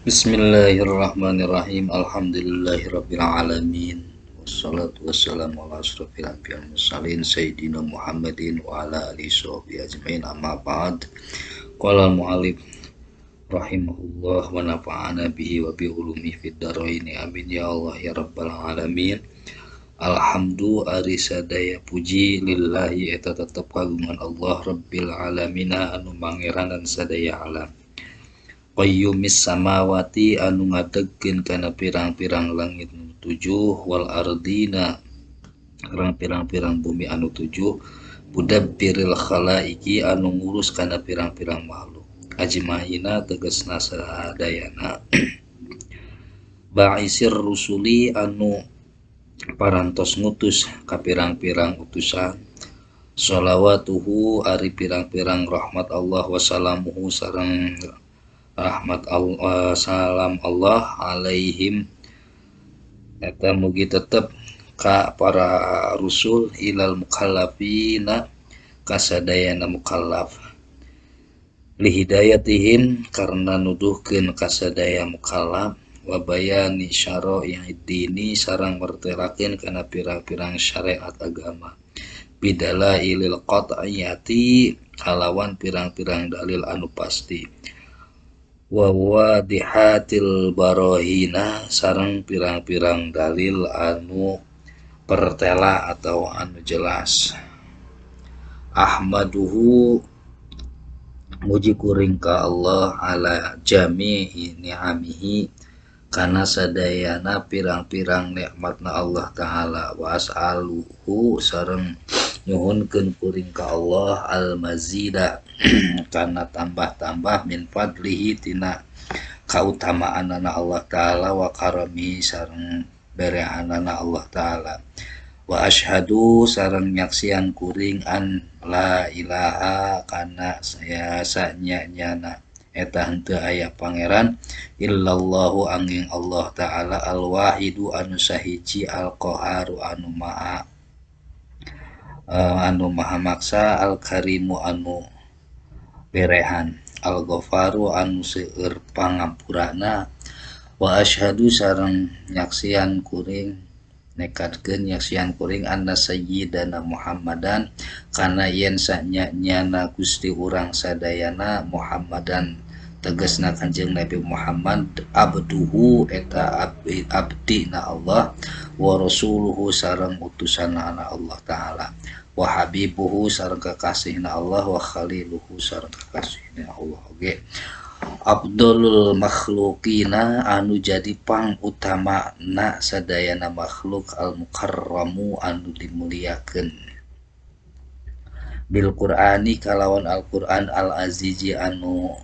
Bismillahirrahmanirrahim. Alhamdulillahirabbil alamin. Wassalatu wassalamu ala asyrafil anbiya'i wal mursalin sayyidina Muhammadin wa ala alihi washabihi ajmain. Amma ba'd. Qala al-mu'allif rahimahullah wa nafa'ana bihi wa bi ulumihi fid dharain. Amin ya Allah ya rabbal alamin. Alhamdu ari sadaya puji lillahi eta tetep kagungan Allah rabbil alamina anu mangeranan sadaya alam. Qayyumis samawati anu ngadegkeun kana pirang-pirang langit nu tujuh wal ardina sareng pirang-pirang bumi anu tujuh mudabbiril khalaiki anu ngurus kana pirang-pirang makhluk ajmaina tegasna sadayana. Ba'isir rusuli anu parantos ngutus ka pirang-pirang utusan. Sholawatuhu ari pirang-pirang rahmat Allah wassalamuhu sareng rahmat Allah salam Allah alaihim eta mugi tetep ka para rusul ilal mukallafina kasadayana mukallaf lihidayatihim karena nuduhkeun kasadaya mukallaf wa bayani syara'i dini sareng mertelakeun kana pirang-pirang syariat agama bidalailil qat'iyati kalawan pirang-pirang dalil anu pasti wa wadihatil barohina sareng pirang-pirang dalil anu pertela atau anu jelas. Ahmaduhu muji kuring ka Allah ala jami'i ni'amihi kana sadayana pirang-pirang nikmatna Allah Ta'ala wa as'aluhu sareng nyuhunkeun kuring ka Allah al-mazida kana tambah-tambah min fadlihi tina kautamaanana Allah Ta'ala wa karamihi sareng berehanana Allah Ta'ala wa asyhadu sareng nyaksian kuring an la ilaha kana saya sanya-nyana eta henteu aya pangeran illallahu angin Allah Ta'ala al-wahidu anu sahiji al-qaharu anu maha anu maha maksa al-karimu anu berehan al-ghafaru anu seueur pangampurana wa asyhadu sareng nyaksian kuring nekatkeun nyaksian kuring anna sayyidana Muhammadan kana yen sanya-nyana Gusti urang sadayana Muhammadan tegasna Kanjeng Nabi Muhammad abduhu eta abdina Allah wa rasuluhu sareng utusanna Allah Ta'ala wa habibuhu sareng kekasihna Allah wa khaliluhu sareng kekasihna Allah oge. Abdulul makhluqina anu jadi pang utama na sadayana makhluk al mukarramu anu dimuliakeun bil Qur'ani kalawan Al Qur'an al azizi anu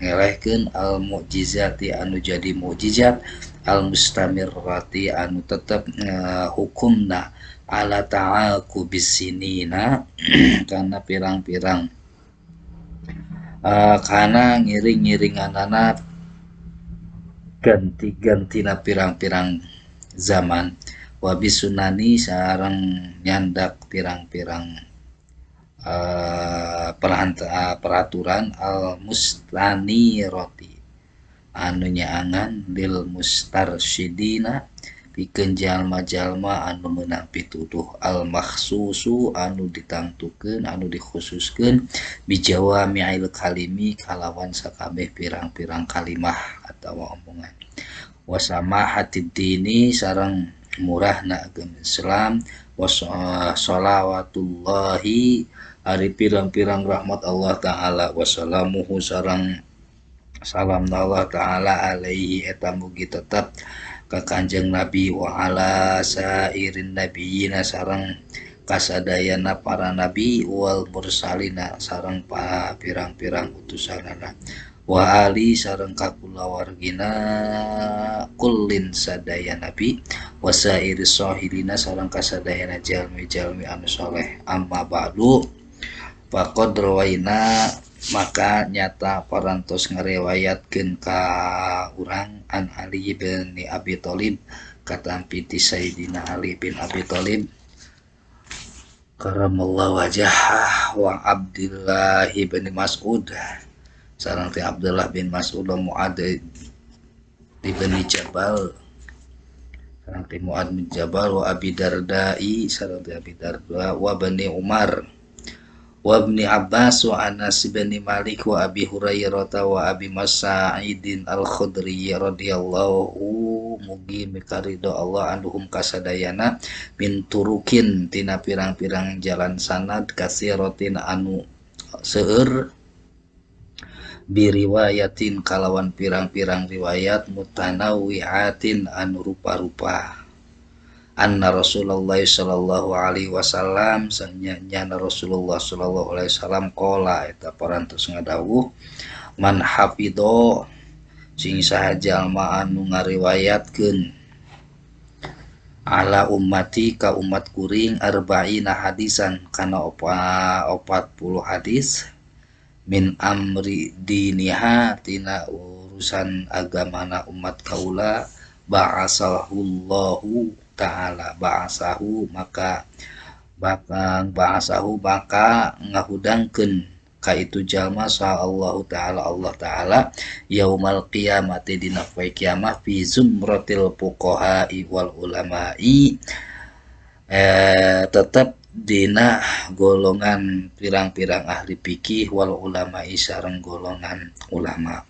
ngelehkeun al mukjizati anu jadi mukjizat al mustamirrati anu tetep hukumna ala ta'aqubis sinina kana pirang-pirang kana ngiring-ngiringanana ganti-gantina pirang-pirang zaman wabisunani sareng nyandak pirang-pirang peraturan al mustaniroti anu nyaangan lil mustarsyidina pikeun jalma-jalma anu meunang pituduh al makhsusu anu ditangtukeun anu dikhususkeun bijawami'il kalimi kalawan sakabeh pirang-pirang kalimah atawa omongan wasamahatid dini sareng murahna agama Islam washolawatullahi ari pirang-pirang rahmat Allah Ta'ala wassalamuhu sareng salam Allah Ta'ala alaihi eta mugi tetep ka Kanjeng Nabi wa ala sairin nabiyina sareng kasadayana para nabi wal mursalina sareng para pirang-pirang utusanana wa ali sareng kakulawargina kullin sadaya nabi wa sairis sahilina sareng kasadayana jalmi-jalmi anu soleh. Amma ba'du faqad rawaina maka nyata parantos ngariwayatkeun ka urang an Ali bin Abi Thalib katampi ti Sayyidina Ali bin Abi Thalib karamallahu wajhah wa Abdullah bin Mas'ud sareng ti Abdullah bin Mas'ud wa Mu'ad bin Jabal sareng ti Mu'ad bin Jabal wa Abi Darda'i sareng ti Abi Darda wa Bani Umar wa Ibni Abbas wa Anas bin Malik wa Abi Hurairah wa Abi Mas'idin Al-Khudri radhiyallahu mugi mikaridho Allah anhum kasadayana min turukin tina pirang-pirang jalan sanad kasiratin anu seueur biriwayatin kalawan pirang-pirang riwayat mutanawwi'atin anu rupa-rupa. Anna Rasulullah sallallahu alaihi wasallam sanyana Rasulullah sallallahu alaihi wasallam qala eta parantos ngadawuh man hafidho sing saha jalma anu ngariwayatkeun ala ummati ka umat kuring arba'ina hadisan kana 40 hadis min amri diniha tina urusan agamana umat kaula ba'asahullahu ta'ala ba'asahu maka bakang ba'asahu maka ngahudangkeun ka itu jalma saha Allah ta'ala Allah ta'ala yaumal qiyamati dina poe kiamah fi zumratil fuqaha'i wal ulama'i tetep dina golongan pirang-pirang ahli fikih wal ulama'i sareng golongan ulama.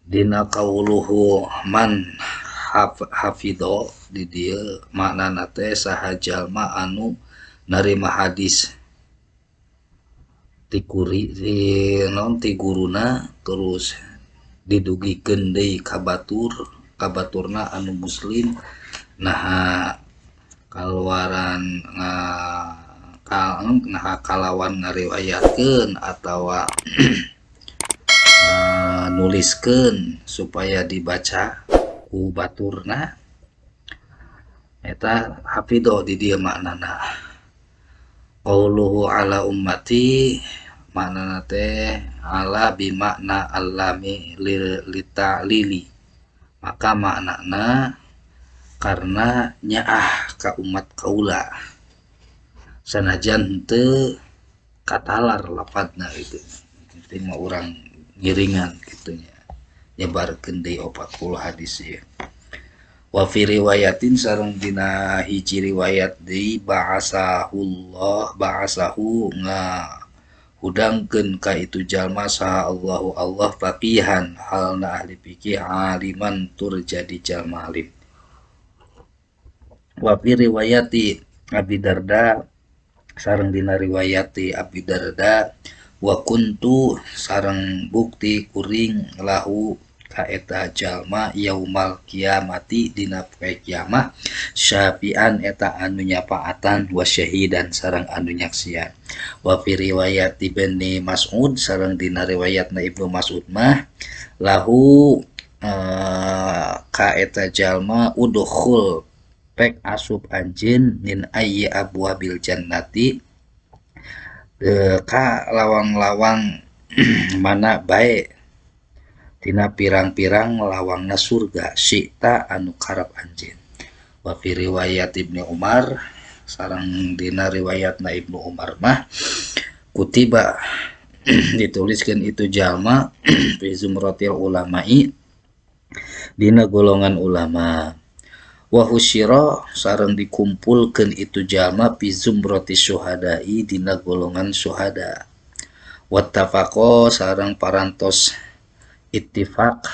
Dina kauluhu man hafidho di dieu maknana teh saha jalma anu narima hadis ti kuri ti naon ti guruna terus didugikeun deui ka batur kabaturna anu muslim naha kaluaran naha kalawan ngariwayatkeun atawa nuliskeun supaya dibaca ku baturna eta hafidho di dieu maknana. Qauluhu ala ummati maknana teh ala bimakna allami li ta'lili maka maknana karena nyaah ka umat kaula sanajan teu katalar lapatna itu penting mah urang ngiringan kitu nya nyebarkeun deui 40 hadis ieu. Wa fi riwayatin sareng dina hiji riwayat deui ba'asahullah ba'asahu ngahudangkeun ka itu jalma saha Allahu Allah faqihan halna ahli fikih aliman tur jadi jalma alim. Wa fi riwayati Abi Darda sareng dina riwayati Abi Darda wa kuntu sareng bukti kuring lahu ka eta jalma yaumal kiamati dina poe kiamah syafi'an eta anu nyafaatan wa syahidan sareng anu nyaksian. Wa fi riwayati Ibni Mas'ud sareng dina riwayatna Ibnu Mas'ud mah lahu ka eta jalma udkhul pek asup anjeun min ayyi abwabil jannati ka lawang-lawang mana bae tina pirang-pirang lawangna surga syi'ta anu karep anjeun. Wa fi riwayat Ibnu Umar sareng dina riwayatna Ibnu Umar mah kutiba dituliskeun itu jalma fi zumratil ulama'i dina golongan ulama. Wa husyira sareng dikumpulkeun itu jalma fi zumrati syuhada'i dina golongan syuhada. Wattafaqo sareng parantos ittifaq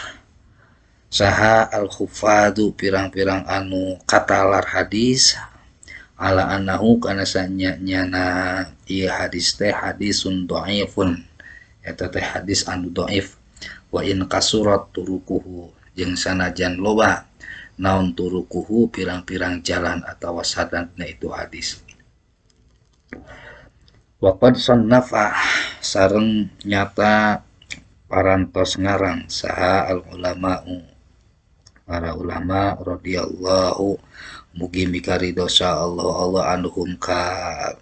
saha al-khufadu pirang-pirang anu katalar hadis ala annahu kana sanyana ieu hadis teh hadisun dhaifun eta teh hadis anu dhaif wa in kasurat turukuhu jeung sanajan loba naon turukuhu pirang-pirang jalan atawa sanadna itu hadis. Wa qad sannafa sareng nyata parantos ngarang saha al ulama'u para ulama radhiyallahu mugi mikaridho Allah Allah anhum ka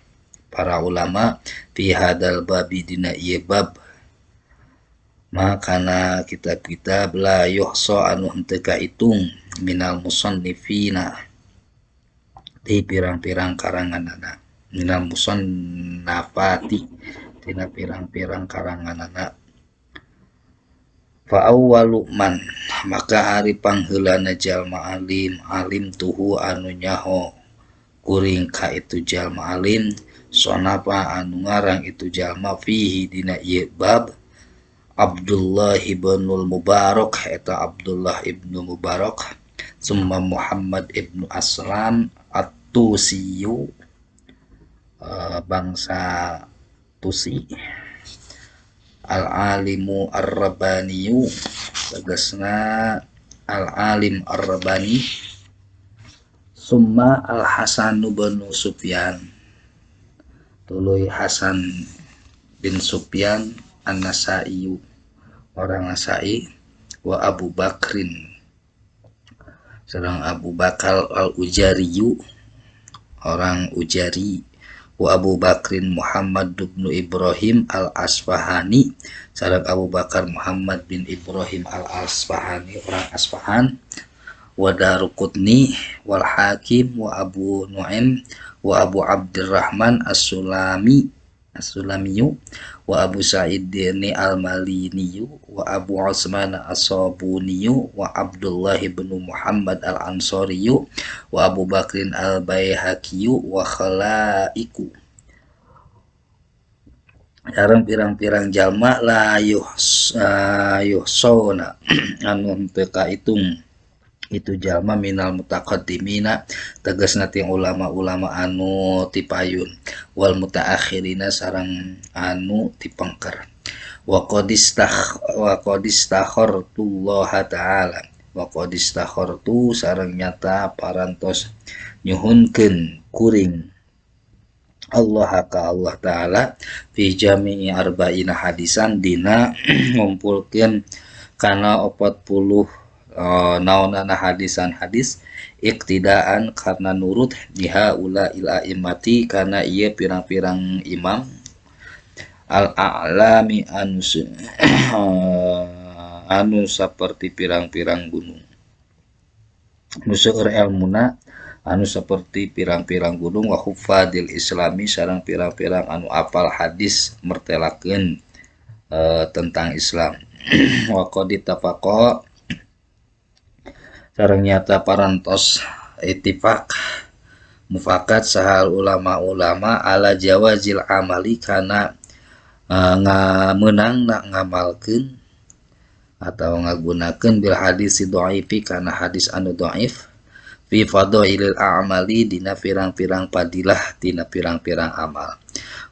para ulama fi hadal babi dina ieu bab makana kitab-kitab la yuhsa anu henteu kahitung minal musannifina di pirang-pirang karanganana minal musannafati tina pirang-pirang karanganana. Fa awwalu man maka ari pangheulana jalma alim alim tuhu anu nyaho kuring ka itu jalma alim sonapa anu ngarang itu jalma fihi dina ieu bab Abdullah ibnul Mubarak eta Abdullah ibnu Mubarak summa Muhammad ibnu Aslam At-Tusiyu bangsa Tusi al-alimu ar-rabbaniyu tegasna al-alim ar-rabbani summa al-Hasan bin Sufyan tuluy Hasan bin Sufyan an-Nasaiyu orang Nasai wa Abu Bakrin sareng Abu Bakar al-Ujariyu orang Ujari wa Abu Bakrin Muhammad bin Ibrahim al-Asfahani sareng Abu Bakar Muhammad bin Ibrahim al-Asfahani orang Asfahan wa Daruqutni wal Hakim wa Abu Nu'aim wa Abu Abdurrahman as-Sulami as-Sulamiyu wa Abu Sa'id al-Maliniyu wa Abu Utsman as-Sabuniyu wa Abdullah bin Muhammad al-Ansariyu wa Abu Bakrin al-Baihaqi wa khalaiku sareng pirang-pirang jalma la yuhsona anu teu kaitung itu jalma minal mutaqaddimina tegasna ti ulama-ulama anu tipayun wal mutaakhirina sareng anu tipengker wa qadistakhartullaha ta'ala wa qadistakhartu sareng nyata parantos nyuhunkeun kuring Allah ka Allah ta'ala fi jami'i arba'ina hadisan dina ngumpulkeun kana 40 naonana hadisan hadis iktidaan karena nurut biha ula ila imati karena ieu pirang-pirang imam al-a'lami anu saperti pirang-pirang gunung nu seueur elmuna anu saperti pirang-pirang gunung wa huffadil islami sareng pirang-pirang anu apal hadis mertelakeun tentang Islam wa qad ittafaqa sareng nyata parantos ittifaq mufakat sahal ulama-ulama ala jawazil amali kana ngamenang nak ngamalkeun atau ngagunakeun bil hadis dhaifi kana hadis anu dhaif fi fadailil a'mali dina pirang-pirang padilah dina pirang-pirang amal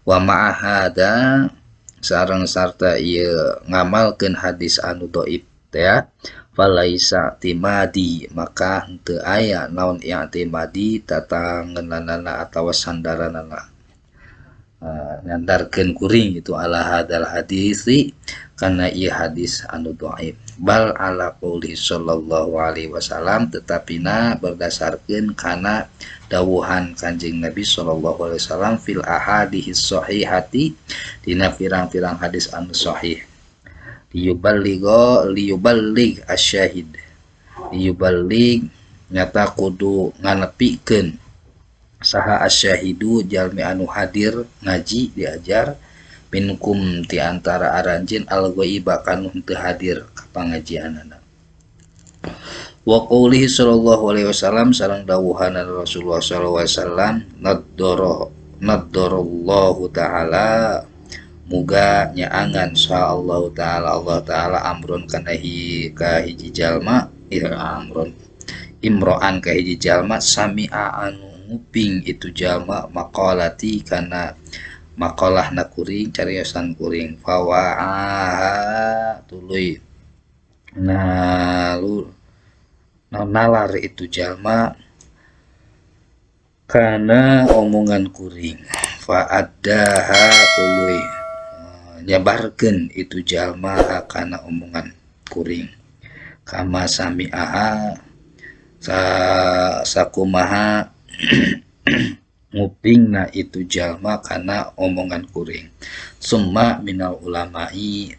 wa ma'a hada sareng sarta ieu ngamalkeun hadis anu dhaif teh falaisa timadi maka henteu aya naon i'timadi tatangeunanana atawa sandaranana nyandarkeun kuring itu ala hadal hadisi kana ieu hadis anu dhaif bal ala qouli sallallahu alaihi wasallam tetapina berdasarkeun kana dawuhan Kanjeng Nabi sallallahu alaihi wasallam fil ahadits sahihati dina pirang-pirang hadis anu sahih liyuballigh asyahid liyuballigh nyata kudu nganepikeun saha asyahidu jalmi anu hadir ngaji diajar minkum ti antara aranjeun al-ghaiba kanu henteu hadir ka pangajianana wa qoulihi sallallahu alaihi wasallam sareng dawuhana Rasulullah sallallahu alaihi wasallam nadarallahu ta'ala muga nyaangan sa Allah ta'ala Allah ta'ala amrun kana ka hiji jalma amrun imro'an ka hiji jalma sami'a anu nguping itu jalma maqalati kana maqalahna kuring cariosan kuring fawa'aha tuluy nalar itu jalma kana omongan kuring fa'addaha tuluy nyebarkeun itu jalma kana omongan kuring kama sami'aha sakumaha ngupingna itu jalma kana omongan kuring summa minal ulama'i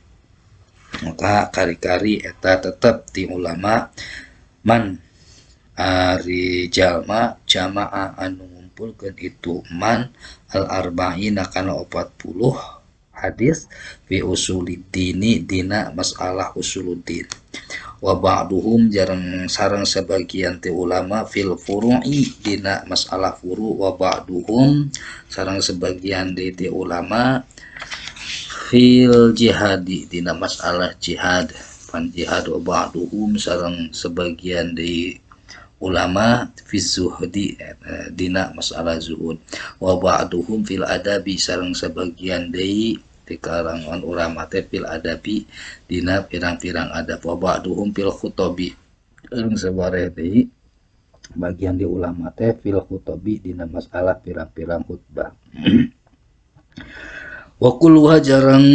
maka kari-kari eta tetep ti ulama man ari jalma jamaah anu ngumpulkeun itu man al arba'ina kana 40 hadis fi usuliddini dina masalah usuluddin. Wa ba'duhum jarang sareng sebagian ti ulama fil furu'i dina masalah furu. Wa ba'duhum sareng sebagian di ti ulama fil jihadi dina masalah jihad pan jihad. Wa ba'duhum sareng sebagian di ulama fi zuhdi dina masalah zuhud. Wa ba'duhum fil adabi sareng sebagian deui di kalangan ulama teh fil adabi dina pirang-pirang adab. Wa ba'duhum fil khutobi sareng sabareh deui bagian di ulama teh fil khutobi dina masalah pirang-pirang khutbah. Wa kulluha jarang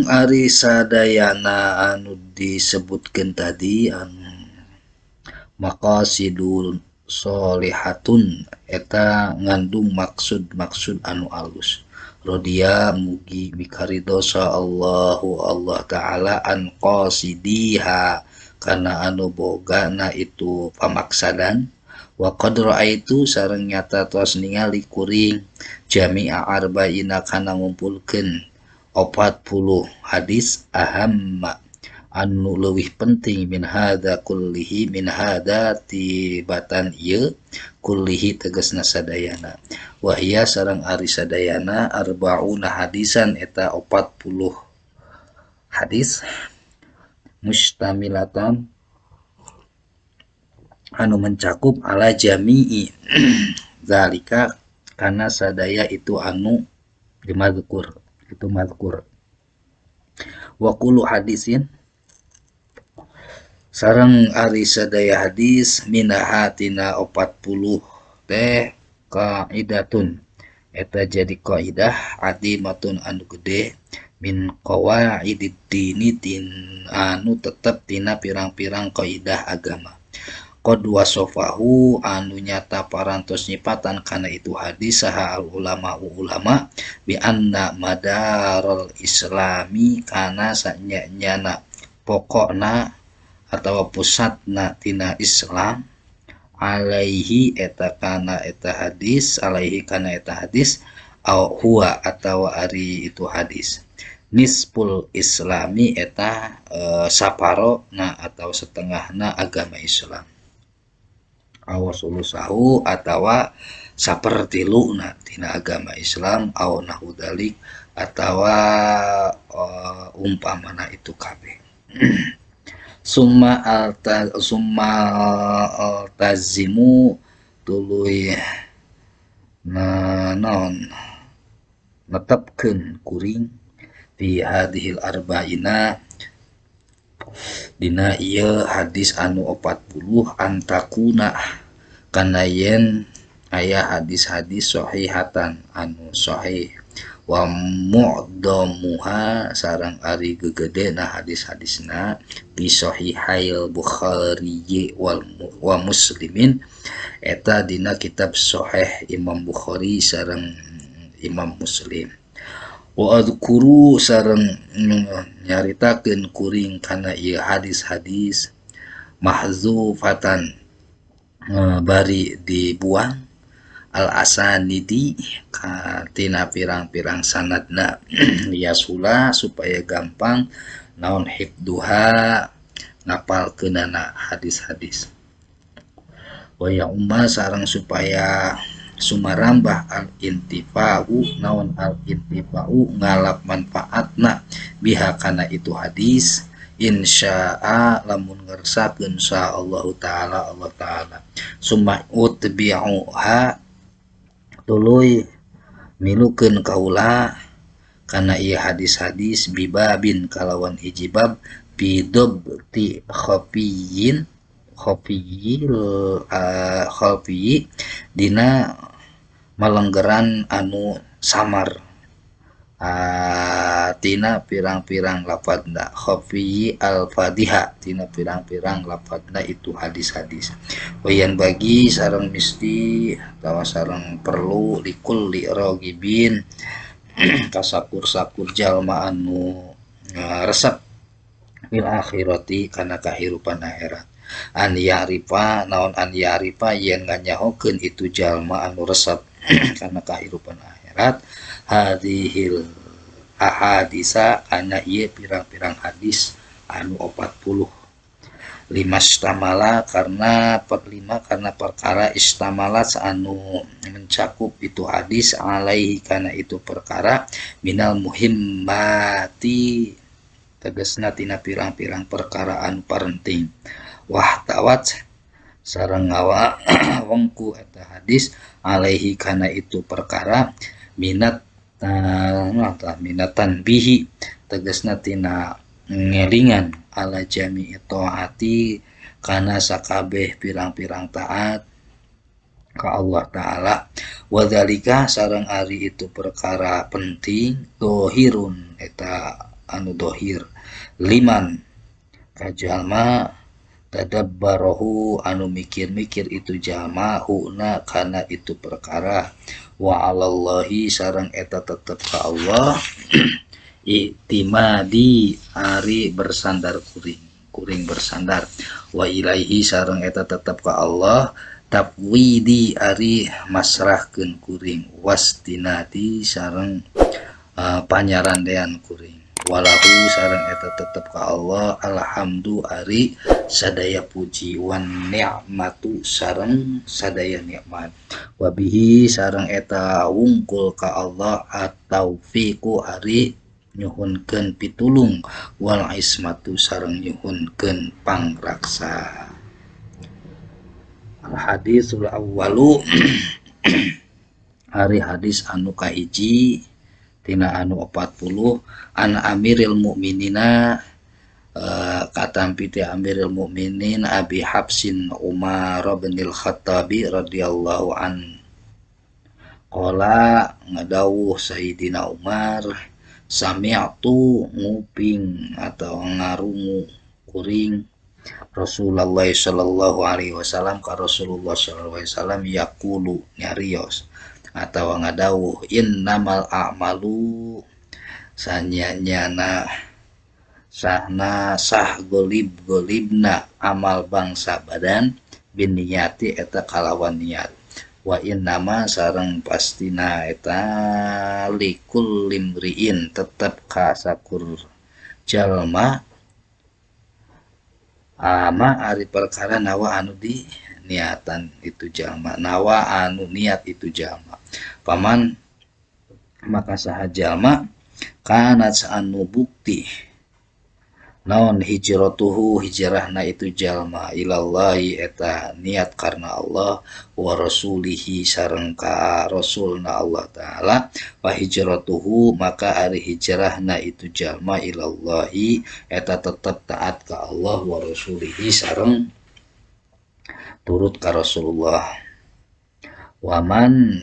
ari sadayana anu disebutkeun tadi anu maqasidul sholihatun eta ngandung maksud-maksud anu alus. Rodia mugi mikaridho sa Allahu Allah Ta'ala an qasidiha kana anu bogana itu pamaksadan. Wa qad ra'aitu sareng nyata tos ningali kuring jami'a arba'ina kana ngumpulkeun 40 hadis ahamma anu leuwih penting min hadza kullihi min hadza tibatan ieu kullihi tegasna sadayana. Wa hiya sareng ari sadayana arba'una hadisan eta 40 hadis mustamilatan anu mencakup ala jami'i zalika kana sadaya itu anu dimadzkur itu mazkur. Wa kullu hadisin sareng ari sadaya hadis minahatina 40 teh kaidatun eta jadi kaidah adimatun anu gede min qawaidid dini tin anu tetep tina pirang-pirang kaidah agama. Qad wasofahu anu nyata parantos nyipatan kana itu hadis saha al ulama ulama bi anna madarul islami kana sanya-nyana pokokna atau pusatna tina Islam alaihi eta kana eta hadis alaihi kana eta hadis au huwa atawa ari itu hadis nisful islami eta saparo na atau setengahna agama Islam aw sulusahu atawa sapertiluna tina agama Islam aw nahudalik atawa umpamana itu kabeh. Summa altazimu tuluy naon netepkeun kuring fi hadhil arba'ina dina ieu hadis anu 40 antakuna kana yen aya hadis-hadis sahihatan anu sahih wa mu'damuha sareng ari gegedena hadis-hadisna fi sahihail Bukhari wal wa Muslimin eta dina kitab sahih Imam Bukhari sareng Imam Muslim. Wa adzkuru sareng nyaritakeun kuring kana ieu hadis-hadis mahzufatan bari dibuang al asanidi tina pirang-pirang sanadna liyasula supaya gampang naon hifduha ngapalkeunana hadis-hadis. Wa ya umma sareng supaya sumarambah al intifa'u naon al intifa'u ngalap manfaatna biha kana itu hadis insya'a lamun ngersakeun sa Allah Ta'ala Allah Ta'ala summa utbi'uha tuluy milukeun kaula kana ieu hadis-hadis bibabin kalawan hiji bab bidabti khafiyin khafiyil khafiyi dina malenggeran anu samar tina pirang-pirang lafadna khafiyi al-fadiha tina pirang-pirang lafadna itu hadis-hadis. Wayan bagi sareng misti atawa sareng perlu likulli ragibin kasakur-sakur jalma anu resep fil akhirati kana kahirupan akhirat. An ya'rifa naon an ya'rifa yen nganyahokeun itu jalma anu resep kana kahirupan akhirat hadhil ahadisa kana ieu pirang-pirang hadis anu 40 lima istamala karena 45 karena perkara istamala anu mencakup itu hadis alaihi kana itu perkara minal muhimmati tegasna tina pirang-pirang perkara anu parenting wahtawat sareng ngawa wengku eta hadis alaihi kana itu perkara minat minatan bihi tegasna tina ngelingan ala jami'i taati kana sakabeh pirang-pirang taat ka Allah Ta'ala wadzalika sareng ari itu perkara penting dohirun eta anu dohir liman kajalma tadabbarahu anu mikir-mikir itu jalma huna kana itu perkara wa 'alallahi sareng eta tetep ka Allah iktimadi ari bersandar kuring kuring bersandar wa ilaihi sareng eta tetep ka Allah tafwidi ari masrahkeun kuring wastinadi sareng panyarandean kuring walahu sareng eta tetep ka Allah alhamdu ari sadaya puji wan ni'matu sareng sadaya nikmat wabihi sareng eta wungkul ka Allah at-taufiqu ari nyuhunkeun pitulung wal ismatu sareng nyuhunkeun pangraksa. Al hadisul awwalu ari hadis anu kahiji tina anu 40 an Amiril Mukminina katampi ti Amiril Mukminin Abi Hafsin Umar bin Al-Khattabi radhiyallahu an qala ngadawuh Sayyidina Umar sami'tu nguping atau ngarungu kuring Rasulullah sallallahu alaihi wasallam ka Rasulullah sallallahu alaihi wasallam yaqulu nyarios atau ngadawuh innamal a'malu sanyanyana sahna sah golib golibna amal bangsa badan biniyati eta kalawan niat wa innama sareng pastina eta likul limriin tetep ka sakur jalma ama ari perkara nawa anu di niatan itu jalma nawa anu niat itu jalma paman maka saha jalma kanat anu bukti naon hijratuhu hijrahna itu jalma ilallahi eta niat karena Allah wa rasulihi sareng ka rasulna Allah Ta'ala wa hijratuhu maka ari hijrahna itu jalma ilallahi eta tetep taat ka Allah wa rasulihi sareng turut ka Rasulullah waman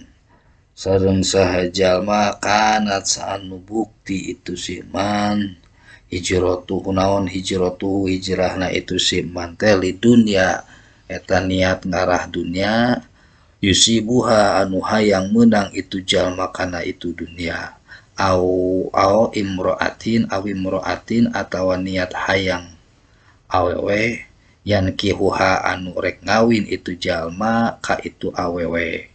sareng saha jalma kanat anu bukti itu si man hijratuhu naon hijratuhu hijrahna itu si man teh li dunya eta niat ngarah dunya yusibuha anu hayang meunang itu jalma kana itu dunya au au imroatin aw imroatin atawa niat hayang awewe yankihuha anu rek ngawin itu jalma ka itu awewe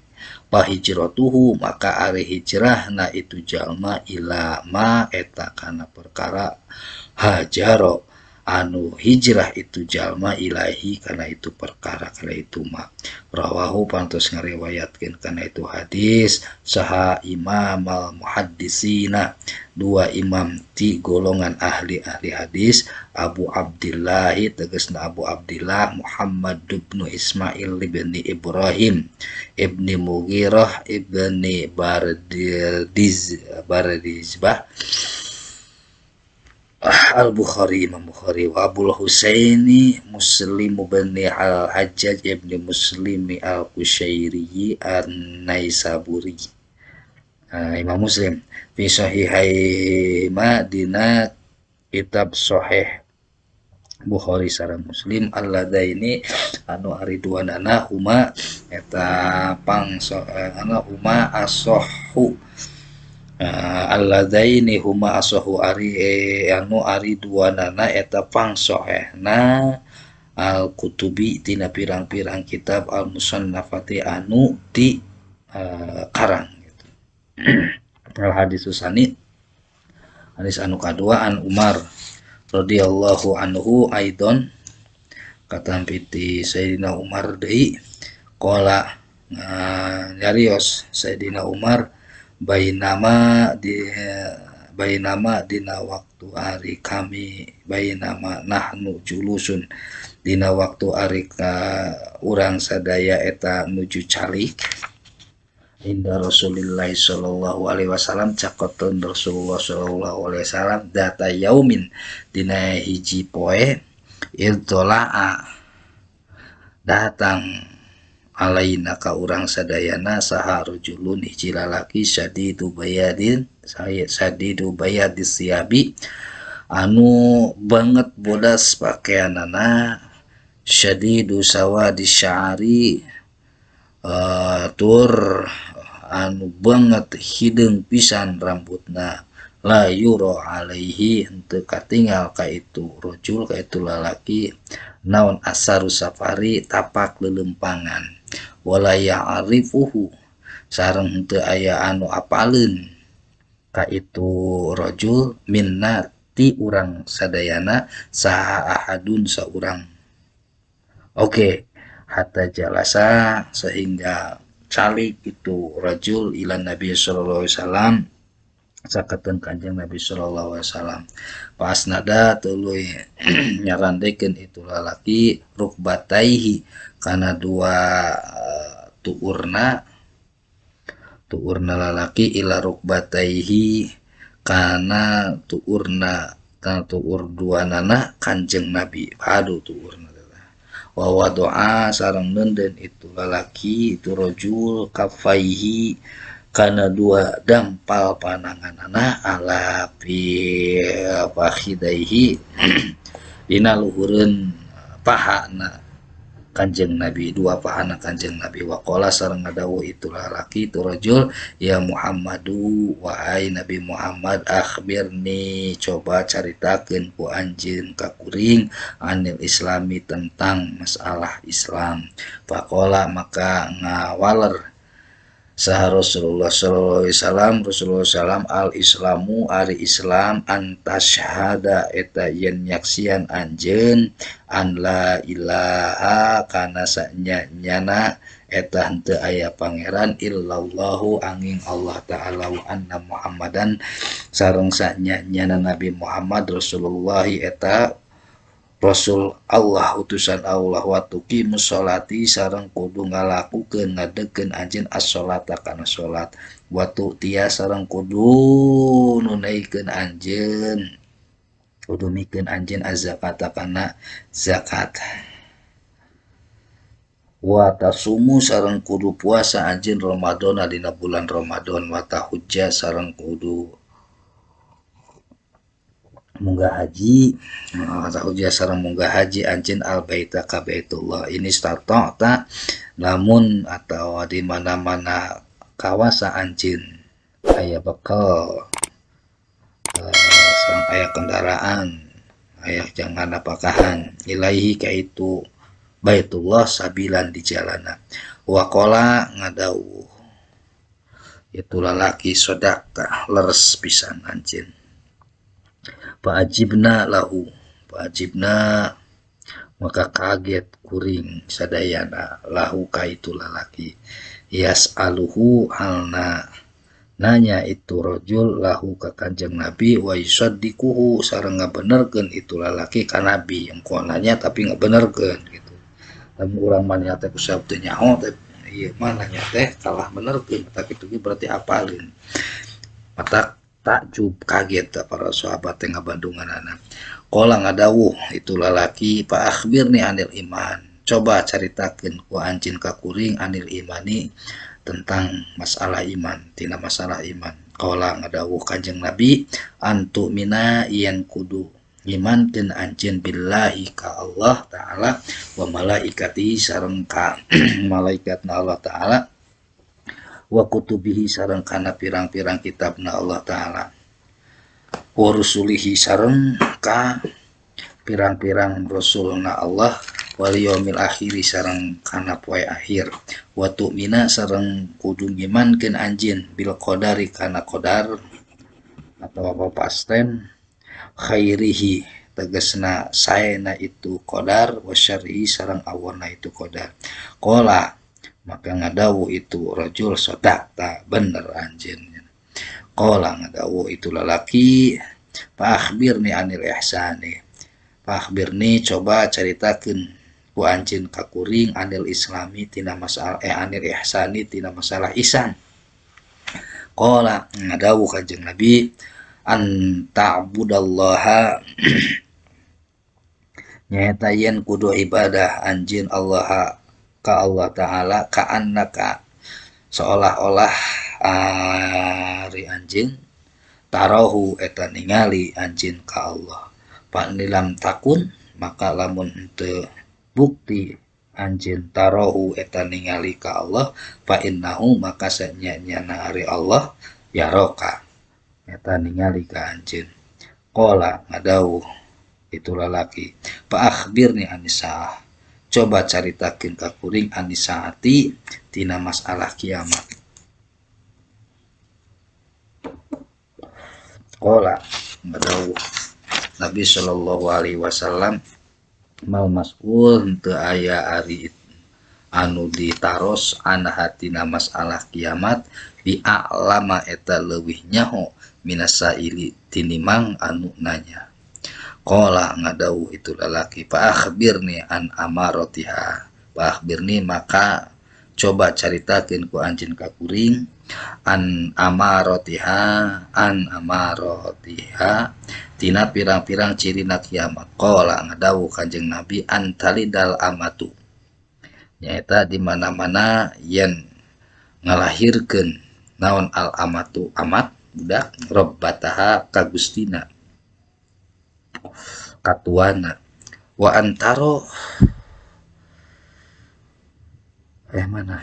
fa hijratuhu maka ari hijrahna itu jalma ila ma eta kana perkara hajaro anu hijrah itu jalma ilahi kana itu perkara kana itu ma rawahu pantos ngariwayatkeun kana itu hadis saha imam al muhaddisina dua imam ti golongan ahli-ahli hadis Abu Abdillah tegasna Abu Abdillah Muhammad ibnu Ismail ibni Ibrahim ibni Mughirah ibni Bardizbah Al-Bukhari Imam Bukhari wa Abul Husaini Muslim bin Al-Hajjaj ibni Muslim Al-Qushairi An-Naisaburi Imam Muslim fi sahihaima dina kitab sahih Bukhari sareng Muslim alladaini anu ari duanana huma eta pang anu huma asahhu alladaini huma asahu ari anu ari duanana eta pang sahihna al-kutubi tina pirang-pirang kitab al-musannafati anu di karang gitu. Al hadisus sani Hadis anu kadua an Umar radhiyallahu anhu aidon katampi ti Sayyidina Umar deui qala nyarios Sayyidina Umar bainama dina waktu ari kami bainama nahnu julusun dina waktu ari ka urang sadaya eta nuju calik inda Rasulillah sallallahu alaihi wasallam caketeun Rasulullah sallallahu alaihi wasallam data yaumin dina hiji poe irtolaa datang alaina ka urang sadayana saha rajulun hiji lalaki sadidu bayadin sadidu bayadis siabi anu banget bodas pakaianana syadidu sawadi sya'ri tur anu banget hideung pisan rambutna la yura alaihi henteu katingal ka itu rajul ka itu lalaki naon asaru safari tapak lelempangan wala ya'rifuhu sareng henteu aya anu apaleun ka itu rajul minna ti urang sadayana saha ahadun saurang. Oke, hatta jalasa sehingga calik itu rajul ila Nabi sallallahu alaihi wasallam sakateun Kanjeng Nabi sallallahu alaihi wasallam. Pas nada tuluy nyarandekeun itu lalaki rukbataihi kana dua tuurna lalaki ila rukbataihi kana tuurna kana tuur dua nana Kanjeng Nabi. Aduh tuurna wa wadoa sareng neundeun itu lalaki itu rajul kafaihi kana dua dampal pananganana ala fi fakhidaihi dina luhureun pahana Kanjeng Nabi, dua pahana Kanjeng Nabi. Waqala sareng ngadawuh itu lalaki itu rajul ya Muhammadu wahai Nabi Muhammad akhbirni coba caritakeun ku anjeun ka kuring anil islami tentang masalah Islam. Faqala maka ngawaler saha Rasulullah sallallahu alaihi wasallam Rasulullah sallam al islamu ari Islam antasyhada eta yen nyaksian anjeun an la ilaha kana sanya-nyana eta henteu aya pangeran illallahu angin Allah taala wa anna Muhammadan sareng sanya-nyana Nabi Muhammad Rasulullah eta Rasul Allah utusan Allah wa tuqimus sholati sareng kudu ngalakukeun ngadegkeun anjeun as-sholata kana salat wa tu'tiya sareng kudu nunaikeun anjeun kudu mikeun anjeun az-zakata kana zakat wa tasumu sareng kudu puasa anjeun Ramadan dina bulan Ramadan wa tahujja sareng kudu munggah haji tahujja sareng munggah haji anjeun al baita ka Baitullah ini stata'ta lamun atau di mana-mana kawasa anjeun aya bekal sareng aya kendaraan aya jangan apakahan ilaihi ka itu Baitullah sabilan di jalana. Waqala ngadawuh itu lalaki sodaka leres pisan anjeun. Fa'ajibna lahu fa'ajibna maka kaget kuring sadayana lahu ka itu lalaki yas'aluhu halna nanya itu rajul lahu ka Kanjeng Nabi wa yusaddiquhu sareng ngabenerkeun itu lalaki ka Nabi engko nanya tapi ngabenerkeun gitu. Lamun urang mah nya teh kusabab teu nyaho teh ieu mah nanya teh kalah benerkeun tah kitu ge berarti apaleun. Matak takjub kaget para sahabat teh ngabandunganana. Qala ngadawuh itu lalaki fa akhbirni anil iman. Coba caritakeun ku anjeun ka kuring anil imani tentang masalah iman, tina masalah iman. Qala ngadawuh Kanjeng Nabi antu mina yen kudu imankeun anjeun billahi ka Allah taala wa malaikatihi sareng ka malaikatna Allah taala wa kutubihi sareng kana pirang-pirang kitabna Allah taala wa rusulihi sareng ka pirang-pirang rasulna Allah wal yaumil akhiri sareng kana poe akhir wa tu'mina sareng kudu ngimankeun anjeun bil qadari kana qadar atau apa pasten khairihi tegasna saena itu qadar wa syarrihi sareng awana itu qadar. Qala maka ngadawuh itu rajul sadaqta bener anjeun. Qala ngadawuh itu lalaki fa akhbirni anil ihsani. Fa akhbirni coba caritakeun ku anjeun ka kuring anil islami tina masalah anil ihsani tina masalah ihsan. Qala ngadawuh Kanjeng Nabi an ta'budallaha nyaeta yen kudu ibadah anjeun Allah ka Allah Ta'ala ka annaka seolah-olah ari anjeun tarahu eta ningali anjeun ka Allah. Panilam takun maka lamun henteu bukti anjeun tarahu eta ningali ka Allah fa innahu maka sanya-nyana ari Allah yaraka eta ningali ka anjeun. Qala ngadawuh itu lalaki fa akhbirni anisah coba caritakeun ka kuring anisaati tina masalah kiamat. Qala ngadawuh Nabi sallallahu alaihi wasallam mal mas'ul henteu aya ari anu ditaros anha tina masalah kiamat bi a'lama eta leuwih nyaho minasaili tinimang anu nanya. Qala ngadawuh itu lalaki fa akhbirni an amaratiha. Fa akhbirni maka coba caritakeun ku anjeun ka kuring an amaratiha tina pirang-pirang cirina kiamat. Qala ngadawuh Kanjeng Nabi antalidal amatu nyaeta di mana-mana yen ngalahirkeun naon al amatu amat budak robbataha ka gustina katuana wa antaro mana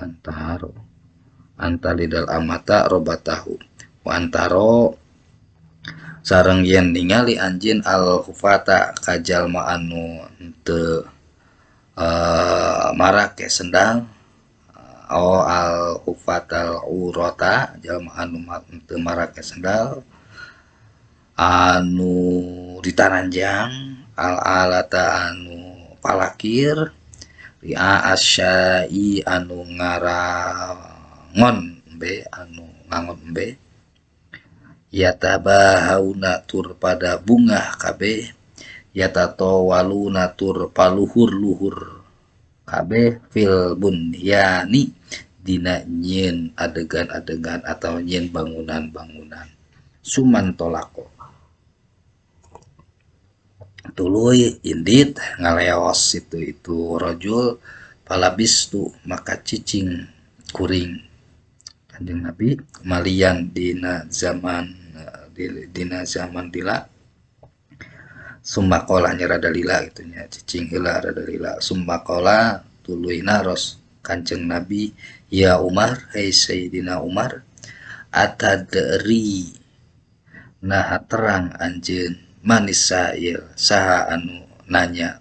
antaro antalidal amata robatahu wa antaro sareng yen ningali anjeun al hufata ka jalma anu henteu marake sendal o al hufatal urata jalma anu henteu marake sendal anu ditaranjang al alata anu palakir ria asyai anu ngarangon embe anu ngangon embe yatabahauna tur pada bungah kabeh yatatawaluna tur paluhur-luhur kabeh fil bunyani dina nyieun adegan-adegan atau nyieun bangunan-bangunan suman tolako tuluy indit ngaleos itu rajul palabistu maka cicing kuring Kanjeng Nabi malian dina zaman dila summa qala nya rada lila gitu nya cicing heula rada lila summa qala tuluy naros Kanjeng Nabi ya Umar hei Sayyidina Umar atadri nah terang anjeun manisail saha anu nanya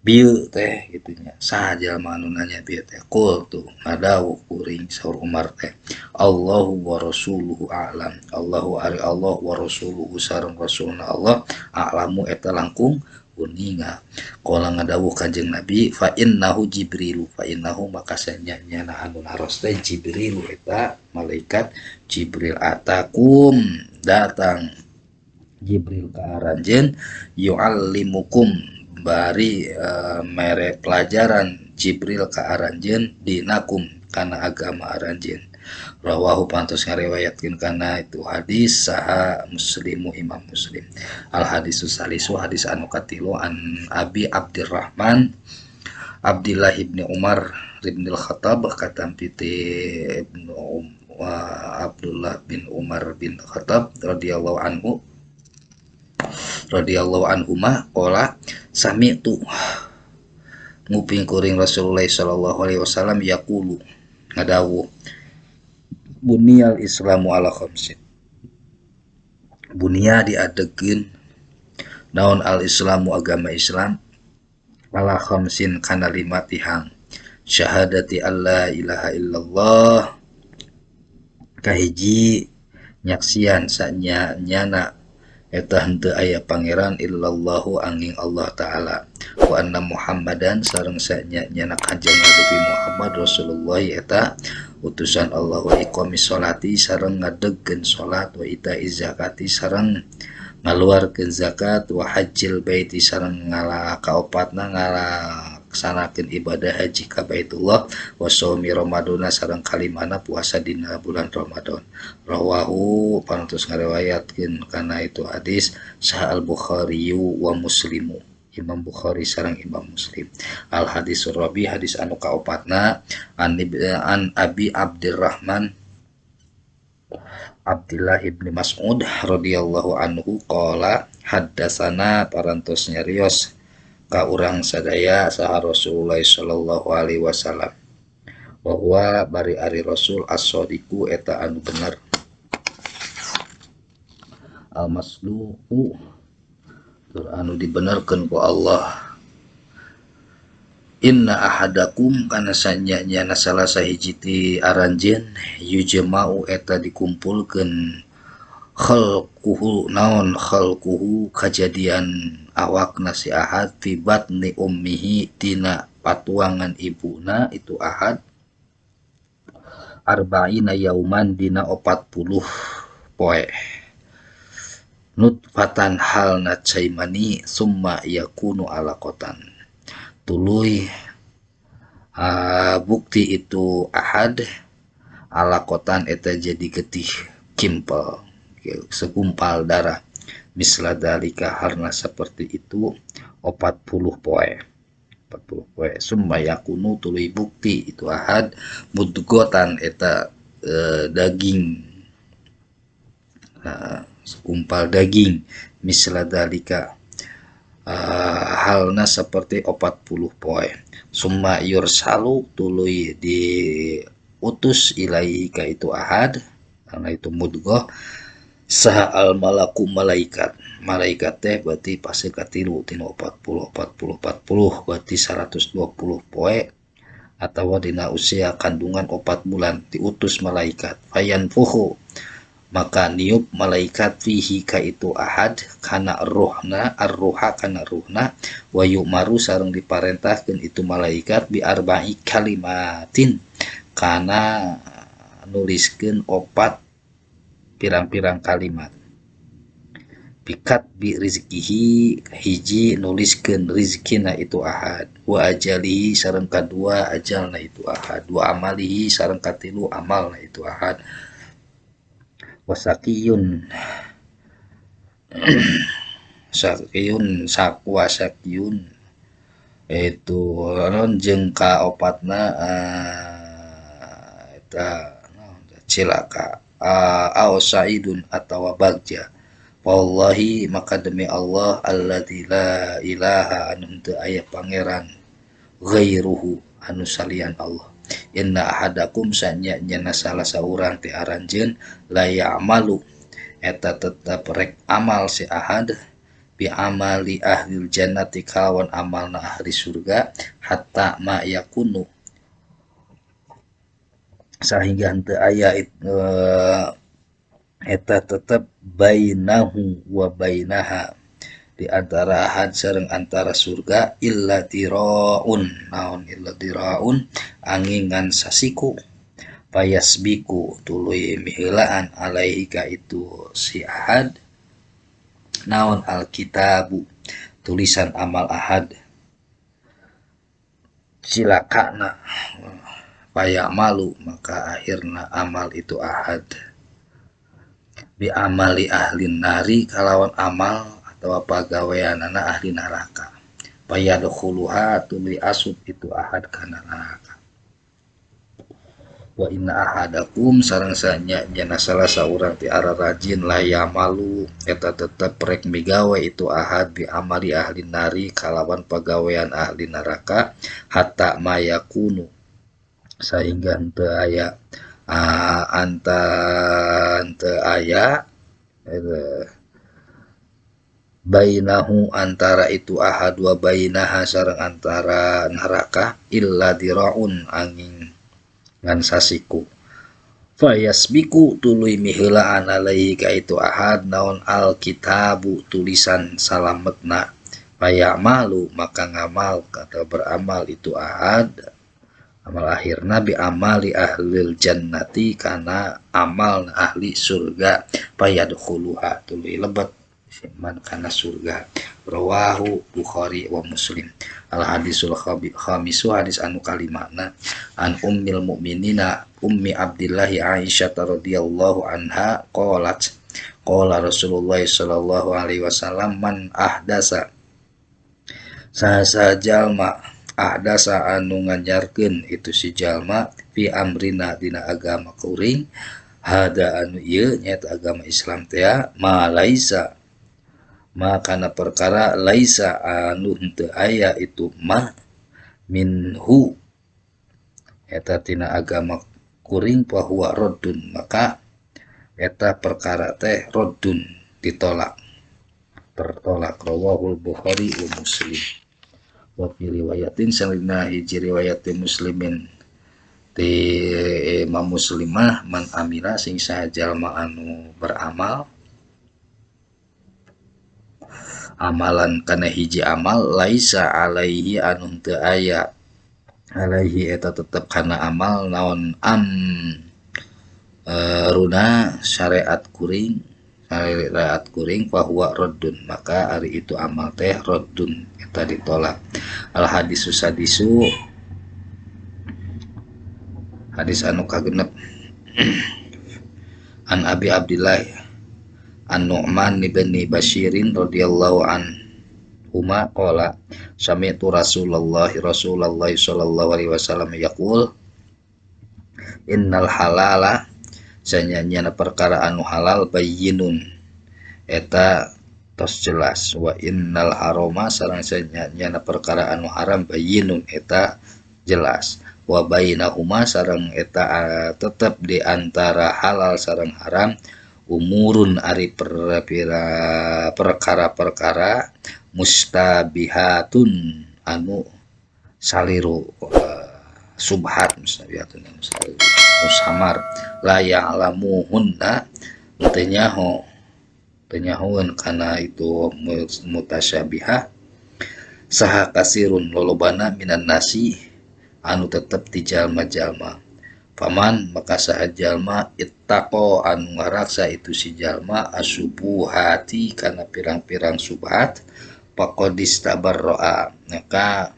bieu teh gitu nya saha jalma anu nanya bieu teh qultu ngadawuh kuring saur Umar teh Allahu wa rasuluhu a'lam Allahu ari Allah wa rasuluhu sareng rasulna Allah a'lamu eta langkung uninga. Qala ngadawuh Kanjeng Nabi fa innahu Jibrilu fa innahu maka sanya-nyana anu naros teh Jibrilu eta malaikat Jibril atakum datang Jibril ka aranjeun yu'allimukum bari mere pelajaran Jibril ka aranjeun dinakum kana agama aranjeun. Rawahu pantos ngariwayatkeun kana itu hadis saha Muslimu Imam Muslim. Al hadisu salisu hadis anu katilu an Abi Abdurrahman Abdullah ibni Umar ibn al-Khattab katampi ti Ibnu Abdullah bin Umar bin Khattab radhiyallahu anhu radhiyallahu anhuma qala sami'tu nguping kuring Rasulullah sallallahu alaihi wasallam yaqulu ngadawuh bunyal islamu ala khamsin bunya diadegeun naon al islamu agama Islam ala khamsin kana lima tihang syahadati alla ilaha illallah Kahiji nyaksian sanya nyana eta henteu aya pangeran illallahu angin Allah Ta'ala wa anna Muhammadan sareng sanya nyana kanjeng Nabi Muhammad Rasulullah eta utusan Allah wa iqamis sholati sareng ngadegkeun salat wa itaiz zakati sareng ngaluarkeun zakat wa hajjil baiti sareng ngala kaopatna ngalaksanakeun ibadah haji ka Baitullah wa shaumi Ramadana sareng kalimana puasa dina bulan Ramadan. Rawahu parantos ngariwayatkeun kana itu hadis sah al-Bukhari wa Muslimu, Imam Bukhari sareng Imam Muslim. Al hadis rabi hadis anu kaopatna an Abi Abdurrahman Abdullah ibni Mas'ud radhiyallahu anhu qala haddatsana parantos nyarios ka urang sadaya saha Rasulullah sallallahu alaihi wasallam bahwa bari ari Rasul as-sadiqu eta anu bener al-masduqu tur anu dibenerkeun ku Allah. Inna ahadakum kana sanyanya salah sahiji ti aranjeun yujma'u eta dikumpulkeun khalquhu naon khalquhu kajadian awakna si ahad fi batni ummihi tina patuangan ibuna itu ahad arba'ina yauman dina 40 poe nutfatan halna caimani summa yakunu alaqatan tuluy bukti itu ahad alaqatan eta jadi getih kimpel segumpal darah misla dalika harna seperti itu 40 poe 40 poe summa yakunu tuluy bukti itu ahad mudgotan eta daging segumpal daging misla dalika halna seperti 40 poe summa yursalu tuluy diutus ilaihi ka itu ahad karena itu mudgoh saha al malaku malaikat malaikat teh berarti pasti katilu tina 40 40 40 berarti 120 poe atau dina usia kandungan 4 bulan diutus malaikat fayanfuhu maka niup malaikat fihi ka itu ahad kana ruhna arruha kana ruhna wa yu'maru sareng diparentahkeun itu malaikat bi arba'i kalimatin kana nuliskeun 4 pirang-pirang kalimat pikat bi rizkihi hiji nuliskeun rizkina itu ahad wa ajalihi sareng kadua ajalna itu ahad wa amalihi sareng katilu amalna itu ahad wasakiyun sakiyun sakwa sakiyun itu non jeung kaopatna eta cilaka au saidun atawa bagja wallahi maka demi Allah alladzi la ilaha anu teu aya pangeran ghairuhu anu salian Allah inna ahadakum sanya nyana salah saurang ti aranjeun la ya'malu eta tetep rek amal si ahad bi amali ahlil jannati kawan amalna ahli surga hatta ma yakunu sehingga henteu aya eta tetep bainahu wa bainaha di antara ahad sareng antara surga illa diraun naon illa diraun angin ngan sasiku payasbiku tuluy miheulaan alaihi ka itu si ahad naon alkitabu tulisan amal ahad cilakana paya malu maka akhirna amal itu ahad bi amali ahli nari kalawan amal atau pagaweanana ahli neraka payadkhuluha tuluy asup itu ahad kana neraka wa inna ahadakum sareng sanya nyana salah saurang ti ararajin la yamalu eta tetep rek migawe itu ahad bi amali ahli nari kalawan pagawean ahli neraka hatta mayakunu sehingga henteu aya anta henteu aya bainahu antara itu ahad wa bainaha sareng antara neraka illa diraun angin ngan sasiku Fayasbiku tuluy miheulaan alaihi ka itu ahad naon alkitabu tulisan salametna. Fayamalu maka ngamal atau beramal itu ahad amal akhirna bi amali ahlil jannati kana amal ahli surga. Fayadkhuluha tuluy lebet man kana surga. Rawahu Bukhari wa Muslim. Al hadisul khamisu hadis anu kalimana an ummil mukminina Ummi Abdillah Aisyah radhiyallahu anha qalat qala Rasulullah sallallahu alaihi wasallam man ahdasa saha jalma ahdasa anu nganyarkeun itu si jalma fi amrina dina agama kuring hada anu ieu nyaeta agama Islam teh ma laisa makana perkara laisa anu henteu aya itu ma minhu eta tina agama kuring bahwa raddun maka eta perkara teh raddun ditolak tertolak. Rawahul Bukhari wa Muslim. Wa fi riwayatin salina hiji riwayat muslimin ti Imam Muslimah man amila sing saha jalma anu beramal amalan kana hiji amal laisa alaihi anu teu aya alaihi eta tetep kana amal naon am runa syariat kuring bahwa raddun maka ari itu amal teh raddun eta ditolak. Al hadisu sadisu hadis anu kagenep an Abi Abdillah An-Nu'man bin Bashirin radhiyallahu anhuma qala sami'tu Rasulullah sallallahu alaihi wasallam yaqul innal halala sanyanyana perkara anu halal bayyinun eta tos jelas wa innal harama sareng sanyanyana perkara anu haram bayyinun eta jelas wa bainahuma sareng eta tetep di antara halal sareng haram umurun ari perkara-perkara mustabihatun anu saliru subhat mustabihatun anu saliru musamar la ya'lamuhunna teu nyaho teu nyahoeun kana itu mutasyabihah saha kasirun lolobana minan nasi anu tetep ti jalma-jalma. Paman maka saha jalma ittaqo anu ngaraksa itu si jalma asubuhati kana pirang-pirang subhat faqadis tabarroa maka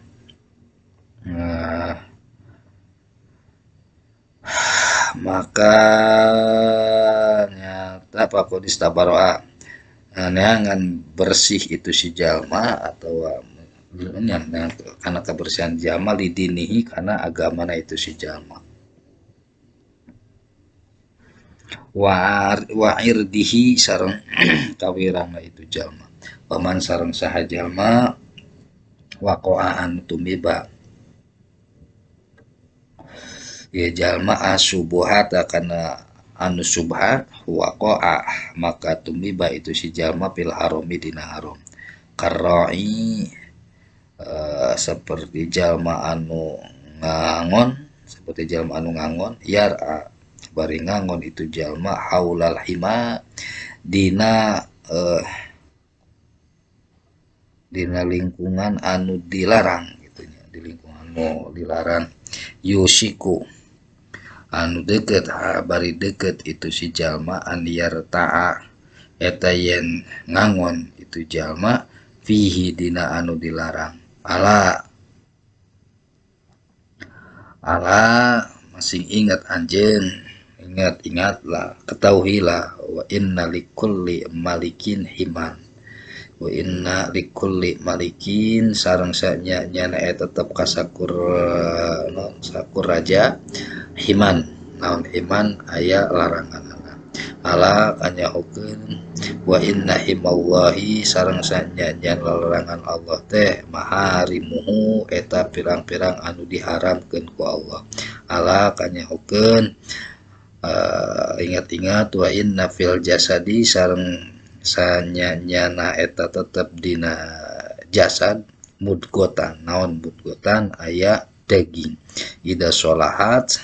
maka nyata faqadis tabarroa neangan bersih itu si jalma atau karena kebersihan jalma lidinihi karena agamana itu si jalma wa irdihi sareng kawirangna itu jalma paman sareng saha jalma waqa'an tumiba ya jalma asubuhata kana anu subhat waqa'a maka tumiba itu si jalma fil harami dina haram karra'i seperti jalma anu ngangon yar'a bari ngangon itu jalma haulal hima dina dina lingkungan anu dilarang gitu nya, di lingkungan anu dilarang yusiku anu deket bari deket itu si jalma an yarta'a eta yen ngangon itu jalma fihi dina anu dilarang. Ala ala masing ingat anjeun, ingat-ingatlah, ketahuilah wa inna likulli malikin himan. Wa inna likulli malikin sareng sanya-nyana eta tetep kasakur non sakur raja himan. Naon himan aya laranganana. Ala kanyahokeun wa inna himallahi sareng sanya-nyana larangan Allah teh maharimuhu eta pirang-pirang anu diharamkeun ku Allah. Ala kanyahokeun ingat-ingat wa inna fil jasadi sareng sanyanyana eta tetep dina jasad mudgotan. Naon mudgotan aya daging. Ida sholahat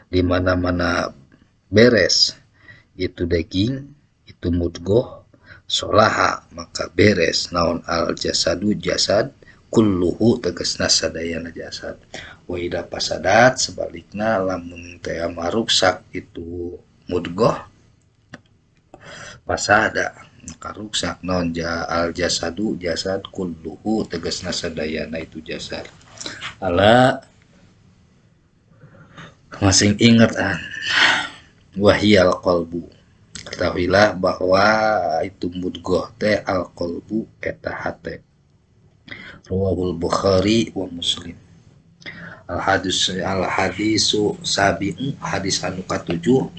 Di mana-mana beres itu daging itu mudgoh solaha maka beres naon al jasadu jasad kulluhu tegasna sadayana jasad. Wa idza fasadat sebalikna lamun teh maruksak itu mudgoh fasada maka ruksak naon al jasadu jasad kulluhu tegasna sadayana itu jasad. Ala masing ingat an wahiyal qalbu, ketahuilah bahwa itu mudgoh teh al qalbu eta hate. Rawahul Bukhari wa Muslim. Al hadis al hadisu sabi'u hadis anu katujuh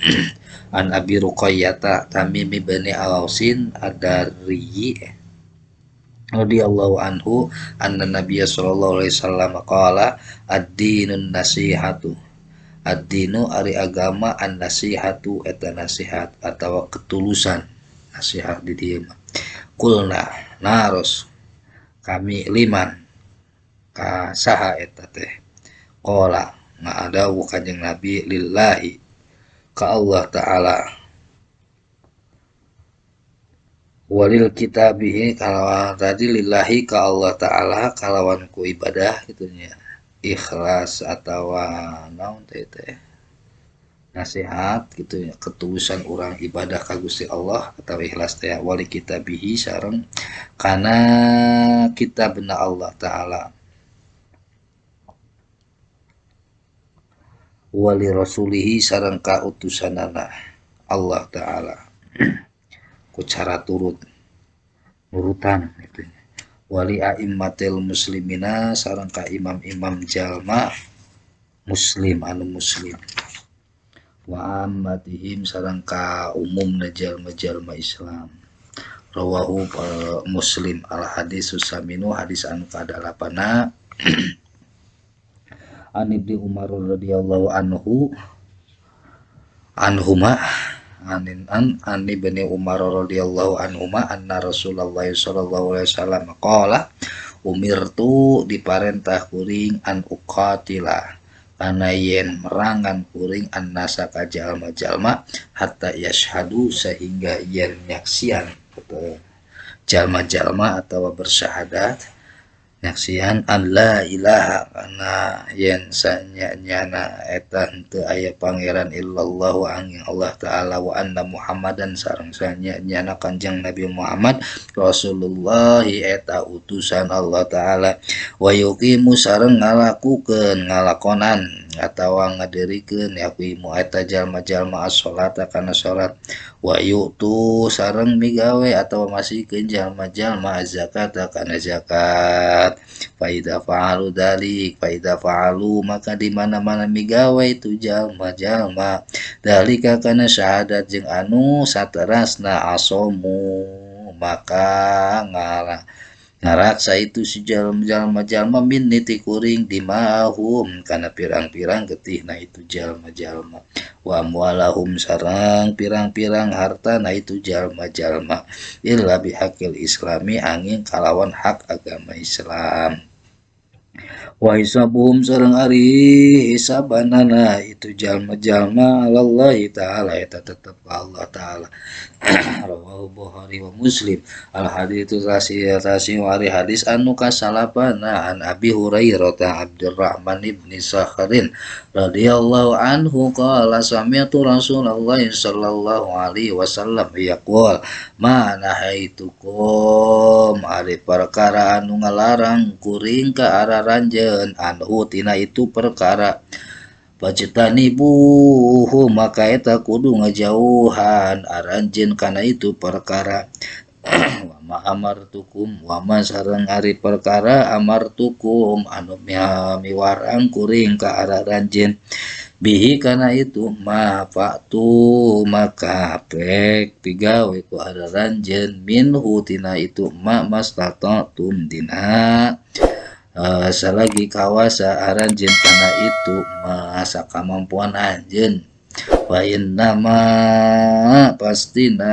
an Abi Ruqayyah Tamim bin Ausin Ad-Dari radhiyallahu anhu anna Nabiy sallallahu alaihi wasallam qala ad-dinun nasihatu. Ad-dinu ari agama an-nasihatu eta nasihat atawa ketulusan nasihat di dieu mah. Kulna naros kami liman ka saha eta teh. Qala ngadawu kanjeng Nabi lillahi ka Allah Ta'ala walil kitabihi kalawan tadi lillahi ka Allah Ta'ala kalawan ku ibadah gitu nya ikhlas atawa naon teh teh nasihat gitu ya ketulusan orang ibadah ka Gusti Allah atau ikhlas teh wali kitabihi sareng kana kitabna Allah Ta'ala wali rasulihi sareng ka utusanana Allah Ta'ala ku cara turut nurutan gitu. Wali a'immatil muslimina sareng ka imam-imam jalma muslim anu muslim wa ammatihim sareng ka umumna jalma-jalma Islam. Rawahu Muslim. Al hadisus saminu hadis anu kadalapana an Ibnu Umar radhiyallahu anhu anhuma anin an an Ibnu Umar radhiyallahu anhuma anna Rasulullah sallallahu alaihi wasallam qala umirtu diparentah kuring an uqatila kana yen merangan kuring annasa ka jalma-jalma hatta yashhadu sehingga yen nyaksian jalma-jalma atawa bersyahadat nyaksian an la ilaha kana yen sanyana eta henteu aya pangeran illallahu angin Allah Ta'ala wa anna Muhammadan sareng sanyana Kanjeng Nabi Muhammad Rasulullah eta utusan Allah Ta'ala wa yuqimu sareng ngalakukeun ngalakonan atawa ngadirikeun yaqimu eta jalma-jalma as-sholata kana salat wa yu'tu sareng migawe atawa masihkeun jalma-jalma zakata kana zakat. Faida fa'alu dalik faida fa'alu maka di mana-mana migawe itu jalma-jalma dalika kana syahadat jeung anu saterasna asomu maka ngalah ngaraksa itu si jalma-jalma min niti kuring dimahum kana pirang-pirang getihna itu jalma-jalma wa amwalahum sareng pirang-pirang hartana itu jalma-jalma illa bihaqil islami angin kalawan hak agama Islam wa hisabuhum sareng ari hisabanana itu jalma-jalma alallahi ta'ala eta tetep Allah Ta'ala. Rawahu Bukhari wa Muslim. Al haditsu tasi wari hadis anu kasalapana an Abi Hurairah Abdurrahman ibni Sakhrin radhiyallahu anhu qala sami'tu Rasulullah sallallahu alaihi wasallam yaqul ma nahaitukum ari perkara anu ngalarang kuring ka araranjeun anhu tina itu perkara pajtanibuhu maka eta kudu ngajauhan aranjeun kana itu perkara wa ma amartukum wa ma sareng ari perkara amartukum anu miwarang kuring ka araranjeun bihi kana itu ma fa'tu maka pek pigawe ku araranjeun minhu tina itu ma mastata'tum dina salagi kawasa aranjeun kana itu masa kemampuan anjeun fa innama pastina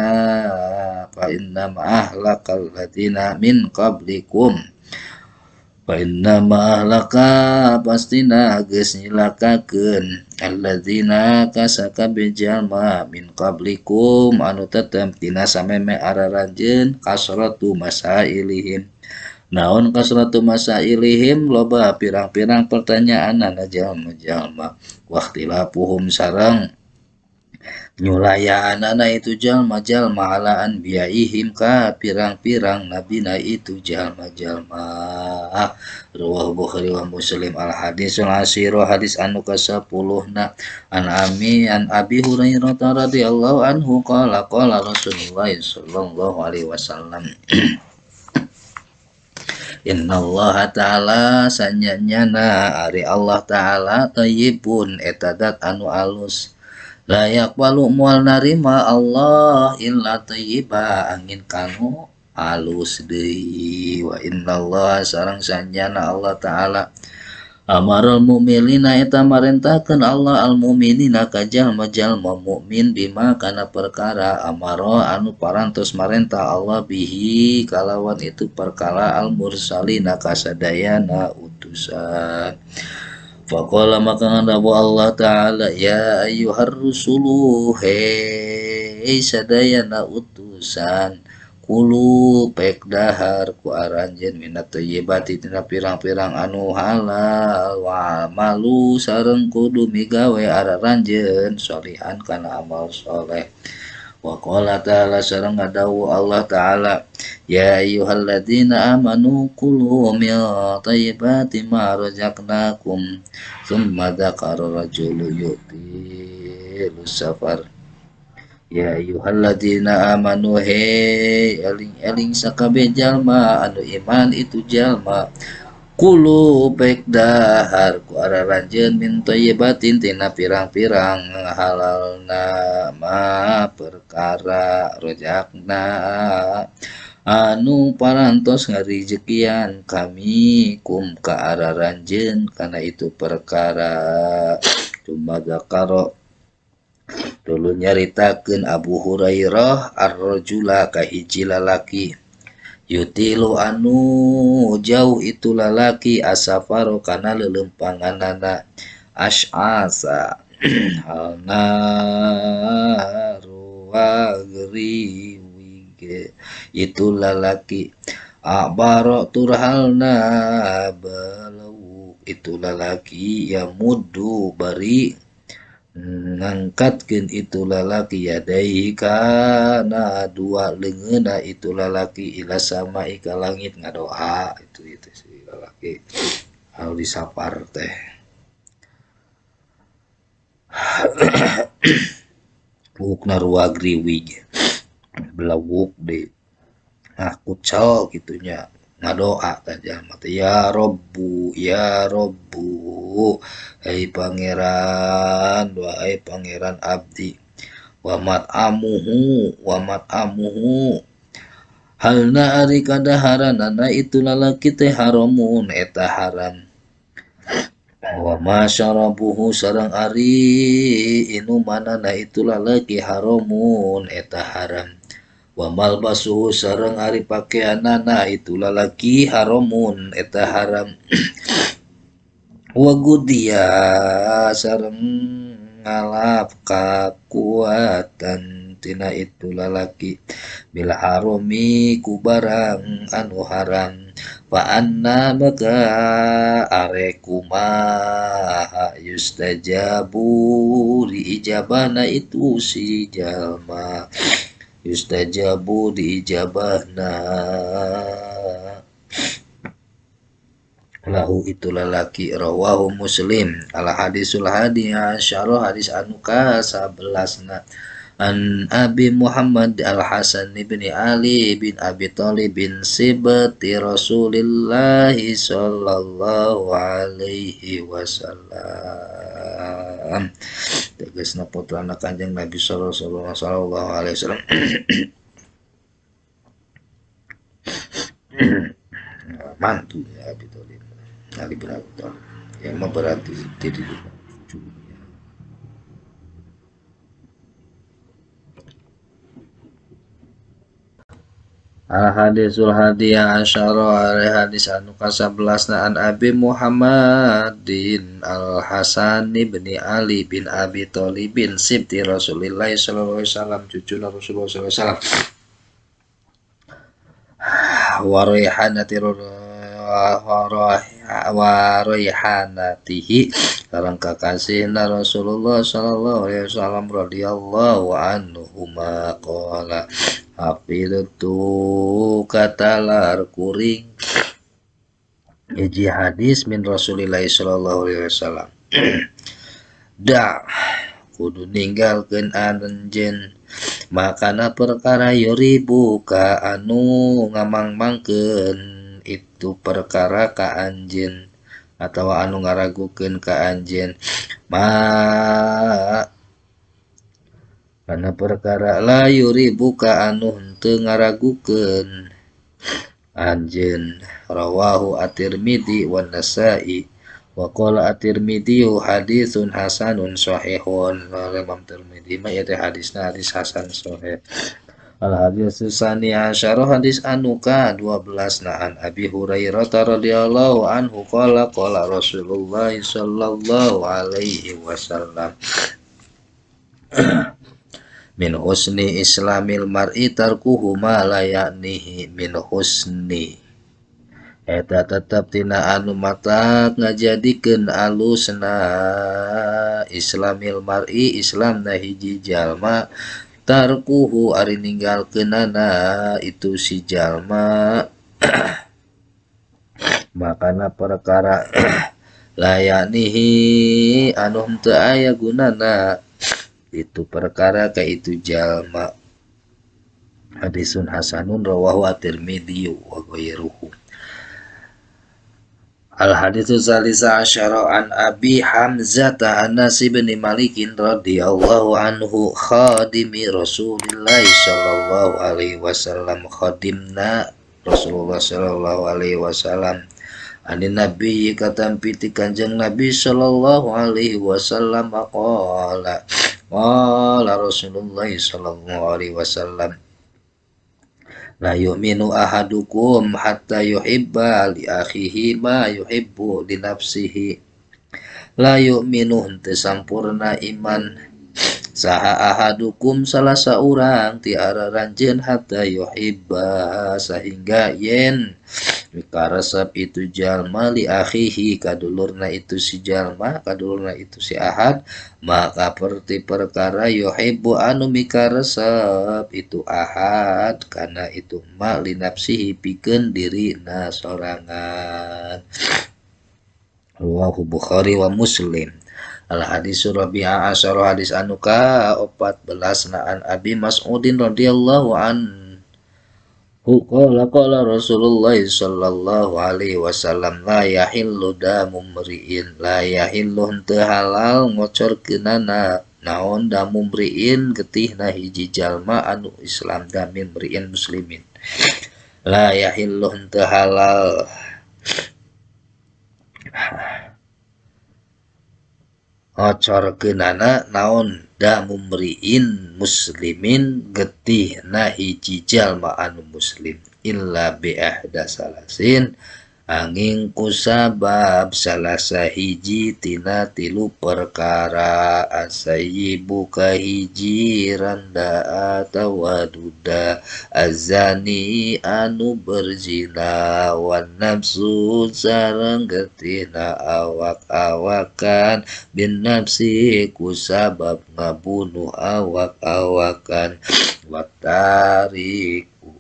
fa innama ahlakal ladina min qablikum Fa inna ma ahlaka pastina geus nyilakakeun alladzina kasakabe jalma min qablikum anu tetem tina sameme araranjeun kasratu masailihim. Naon kasratu masailihim loba pirang-pirang pertanyaanana jalma-jalma waqtilafuhum sareng nyulayaanana itu jalma-jalma ala anbiyaihim ka pirang-pirang nabina itu jalma-jalma. Rawahu Bukhari wa Muslim. Al hadisul asiru hadis anu ka-10na an ami an Abi Hurairah radhiyallahu anhu qala qala Rasulullah sallallahu alaihi wasallam Inna Allah ta'ala sanyanyana ari Allah ta'ala thayyibun eta dat anu alus layak walu mual narima Allah illa thayyiba angin kanu alus deui. Wa innallaha sareng sanyana Allah ta'ala amarul mu'minina eta marentahkeun Allah al mu'minina ka jalma-jalma mukmin bima kana perkara amara anu parantos marentah Allah bihi kalawan itu perkara al mursalina kasadayana utusan. Faqala maka ngadawu Allah ta'ala ya ayyuhar rusulu hei sadayana utusan kulu pek dahar ku aranjeun minat thayyibati tina pirang-pirang anu halal wa amalu sareng kudu migawe aranjeun sholihan kana amal soleh. Wa qala ta'ala sareng ngadawu Allah ta'ala ya ayyuhalladzina amanu kulu min thayyibati ma razaqnakum tsumma dzakara rajulu yu'tilu safar. Ya ayyuhalladzina amanu he eling-eling sakabeh jalma anu iman itu jalma kulu pek dahar ku araranjeun min thayyibatin tina pirang-pirang halalna ma perkara rojakna anu parantos ngarijekian kami kum ka araranjeun kana itu perkara. Cuma zakaro dulu nyaritakeun Abu Hurairah ar-rajula ka hiji lalaki yutilu anu jauh itu lalaki asafaro kana leuleumpanganana ash'asa halna ruwagriwige itu lalaki abaro turhalna belawuk itu lalaki ya muddu bari ngangkatkeun itu lalaki yadaihi kana dua leungeunna itu lalaki ila sama'i ka langit ngadoa itu si lalaki anu disapar teh. Buukna ruagriwig belawuk di kucel gitunya ngadoa ka jalma teh ya Robbu ya Robbu hai pangeran wahai pangeran abdi wa mat'amuhu halna ari kadaharanana itu lalaki teh haramun eta haram wa ma syarabuhu sareng ari inumanana itu lalaki haramun eta haram wa malbasuhu sareng ari pakeanana itu lalaki haramun eta haram wa gudiya sareng ngalap kakuatan tina itu lalaki bila harami ku barang anu haram fa anna maka arekumaha yustajabu diijabahna itu si jalma yustajabu diijabahna lahu itu lalaki. Rawahu Muslim. Al hadisul hadi asyara hadis anu ka-11na an Abi Muhammad Al Hasan bin Ali bin Abi Thalib bin Sibti Rasulillah sallallahu alaihi wasallam. Tegasna putrana Kanjeng Nabi sallallahu alaihi wasallam. Mantu ya Abi Thalib, Ali bin Abi Thalib yang mah berarti tidak cucunya. Al hadisul hadiyah asyara ari hadis anu ka-11 na an Abi Muhammadin Al Hasan bin Ali bin Abi Thalibin sibti Rasulillah sallallahu alaihi wasallam cucuna Rasulullah sallallahu alaihi wasallam wa raihanati wa raihanatihi sareng kakasihna Rasulullah sallallahu alaihi wasallam radhiyallahu anhuma qala hafidtu katalar kuring hiji hadis min Rasulillah sallallahu alaihi wasallam da kudu ninggalkeun anjeun makana perkara yuribu ka anu ngamang-mangkeun itu perkara ka anjeun atawa anu ngaragukeun ka anjeun ma karena perkara la yuribu ka anu henteu ngaragukeun anjeun rawahu at-Tirmidzi wan Nasa'i wa qala at-Tirmidzi haditsun hasanun sahihun. Imam Tirmidzi mah ieu teh hadisna hadis hasan sahih. Al hadis tsani asyara hadis anu ka-12 na an Abi Hurairah radhiyallahu anhu qala qala Rasulullah sallallahu alaihi wasallam min husni islamil mar'i tarkuhu ma la ya'nihi min husni eta tetep tina anu matak ngajadikeun alusna islamil mar'i islamna hiji jalma tarkuhu ari ninggalkeunana itu si jalma makana perkara la ya'nihi anu henteu aya gunana itu perkara ka itu jalma. Hadisun hasanun rawahu at-Tirmidzi wa ghairuhu. Al haditsu salisa asyara an Abi Hamzah Anas bin Malik radhiyallahu anhu khadimi Rasulillah sallallahu alaihi wasallam khadimna Rasulullah sallallahu alaihi wasallam anin nabi katampi ti Kanjeng Nabi sallallahu alaihi wasallam qala qala Rasulullah sallallahu alaihi wasallam la yu'minu ahadukum hatta yuhibba li akhihi ma yuhibbu li nafsihi la yu'minu henteu sampurna iman saha ahadukum salah saurang ti araranjeun hatta yuhibba sehingga yen mikaresep itu jalma li akhihi kadulurna itu si jalma kadulurna itu si ahad maka perti perkara yuhibbu anu mikaresep itu ahad kana itu ma li nafsihi pikeun dirina sorangan. Rawahu Bukhari wa Muslim. Al hadisu rabi'a asyara hadis anu ka-14 na an Abi Mas'udin radhiyallahu anhu qala qala Rasulullah sallallahu alaihi wasallam la yahillu damu mri'in la yahillu henteu halal ngocorkeunana naon damu mri'in getihna hiji jalma anu Islam damin mri'in muslimin la yahillu henteu halal ngocorkeunana naon damu mri'in muslimin getihna hiji jalma anu muslim illa bi ahda salasin angin kusabab salah sahiji tina tilu perkara asayyibu kahiji randa atawa duda azani anu berzina wan nafsu sareng getihna awak-awakan bin nafsi kusabab ngabunuh awak-awakan watariku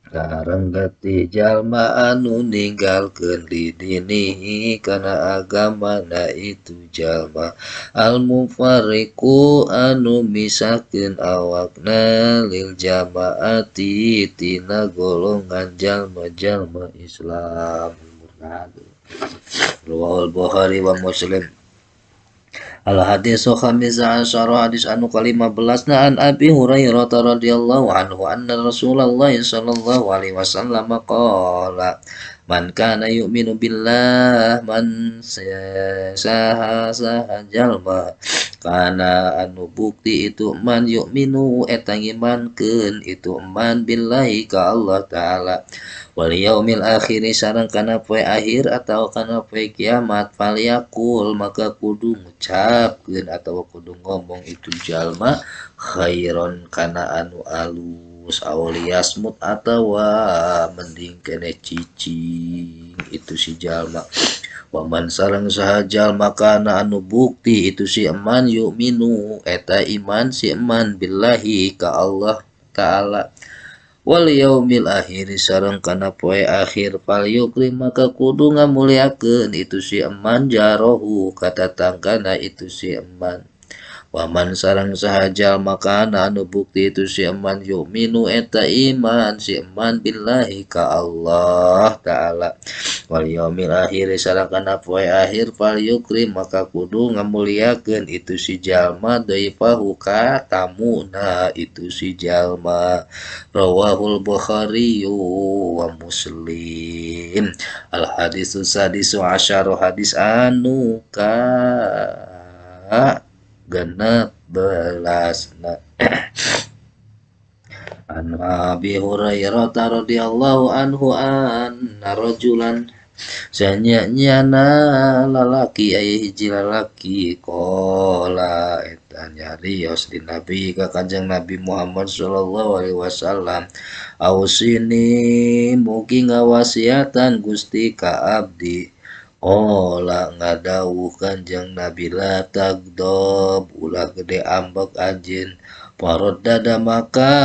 sareng getih jalma anu ninggalkeun lidinihi kana agamana itu jalma al mufarriqu anu misahkeun awakna lil jamaati tina golongan jalma-jalma Islam. Rawahul Bukhari wa Muslim. Al hadisu khamisa asyara hadis anu ka-15 na an Abi Hurairah radhiyallahu anhu anna Rasulullah sallallahu alaihi wasallam qala Man kana yu'minu billah man saha saha jalma kana anu bukti itu man yu'minu eta ngimankeun itu man billahi ka Allah taala wal yaumil akhir sareng kana poe akhir atawa kana poe kiamat falyakul maka kudu ngucapkeun atawa kudu ngomong itu jalma khairon kana anu alus awliyasmut atawa mending kene cicing itu si jalma. Waman sareng saha jalma kana anu bukti itu si eman yu'minu eta iman si eman billahi ka Allah taala wal yaumil akhir sareng kana poe akhir falyukrim maka kudu ngamuliakeun itu si eman jarohu katatangkana itu si eman. Waman sareng saha jalma kana anu bukti itu si eman yu'minu eta iman si eman billahi ka Allah taala wal yaumil akhir sareng kana poe akhir falyukrim maka kudu ngamuliakeun itu si jalma dhaifahu ka tamuna itu si jalma. Rawahul Bukhari wa Muslim. Al hadisu sadisu asyaru hadis anu ka 16. An Abi Hurairah radhiyallahu anhu anna rajulan sanyana lalaki aya hiji lalaki qala eta nyarios di Nabi ka Kanjeng Nabi Muhammad sallallahu alaihi wasallam ausini mugi ngawasiatan Gusti ka abdi. Qala ngadawuh Kanjeng Nabi la tagdob ulah gede ambek anjeun parodada maka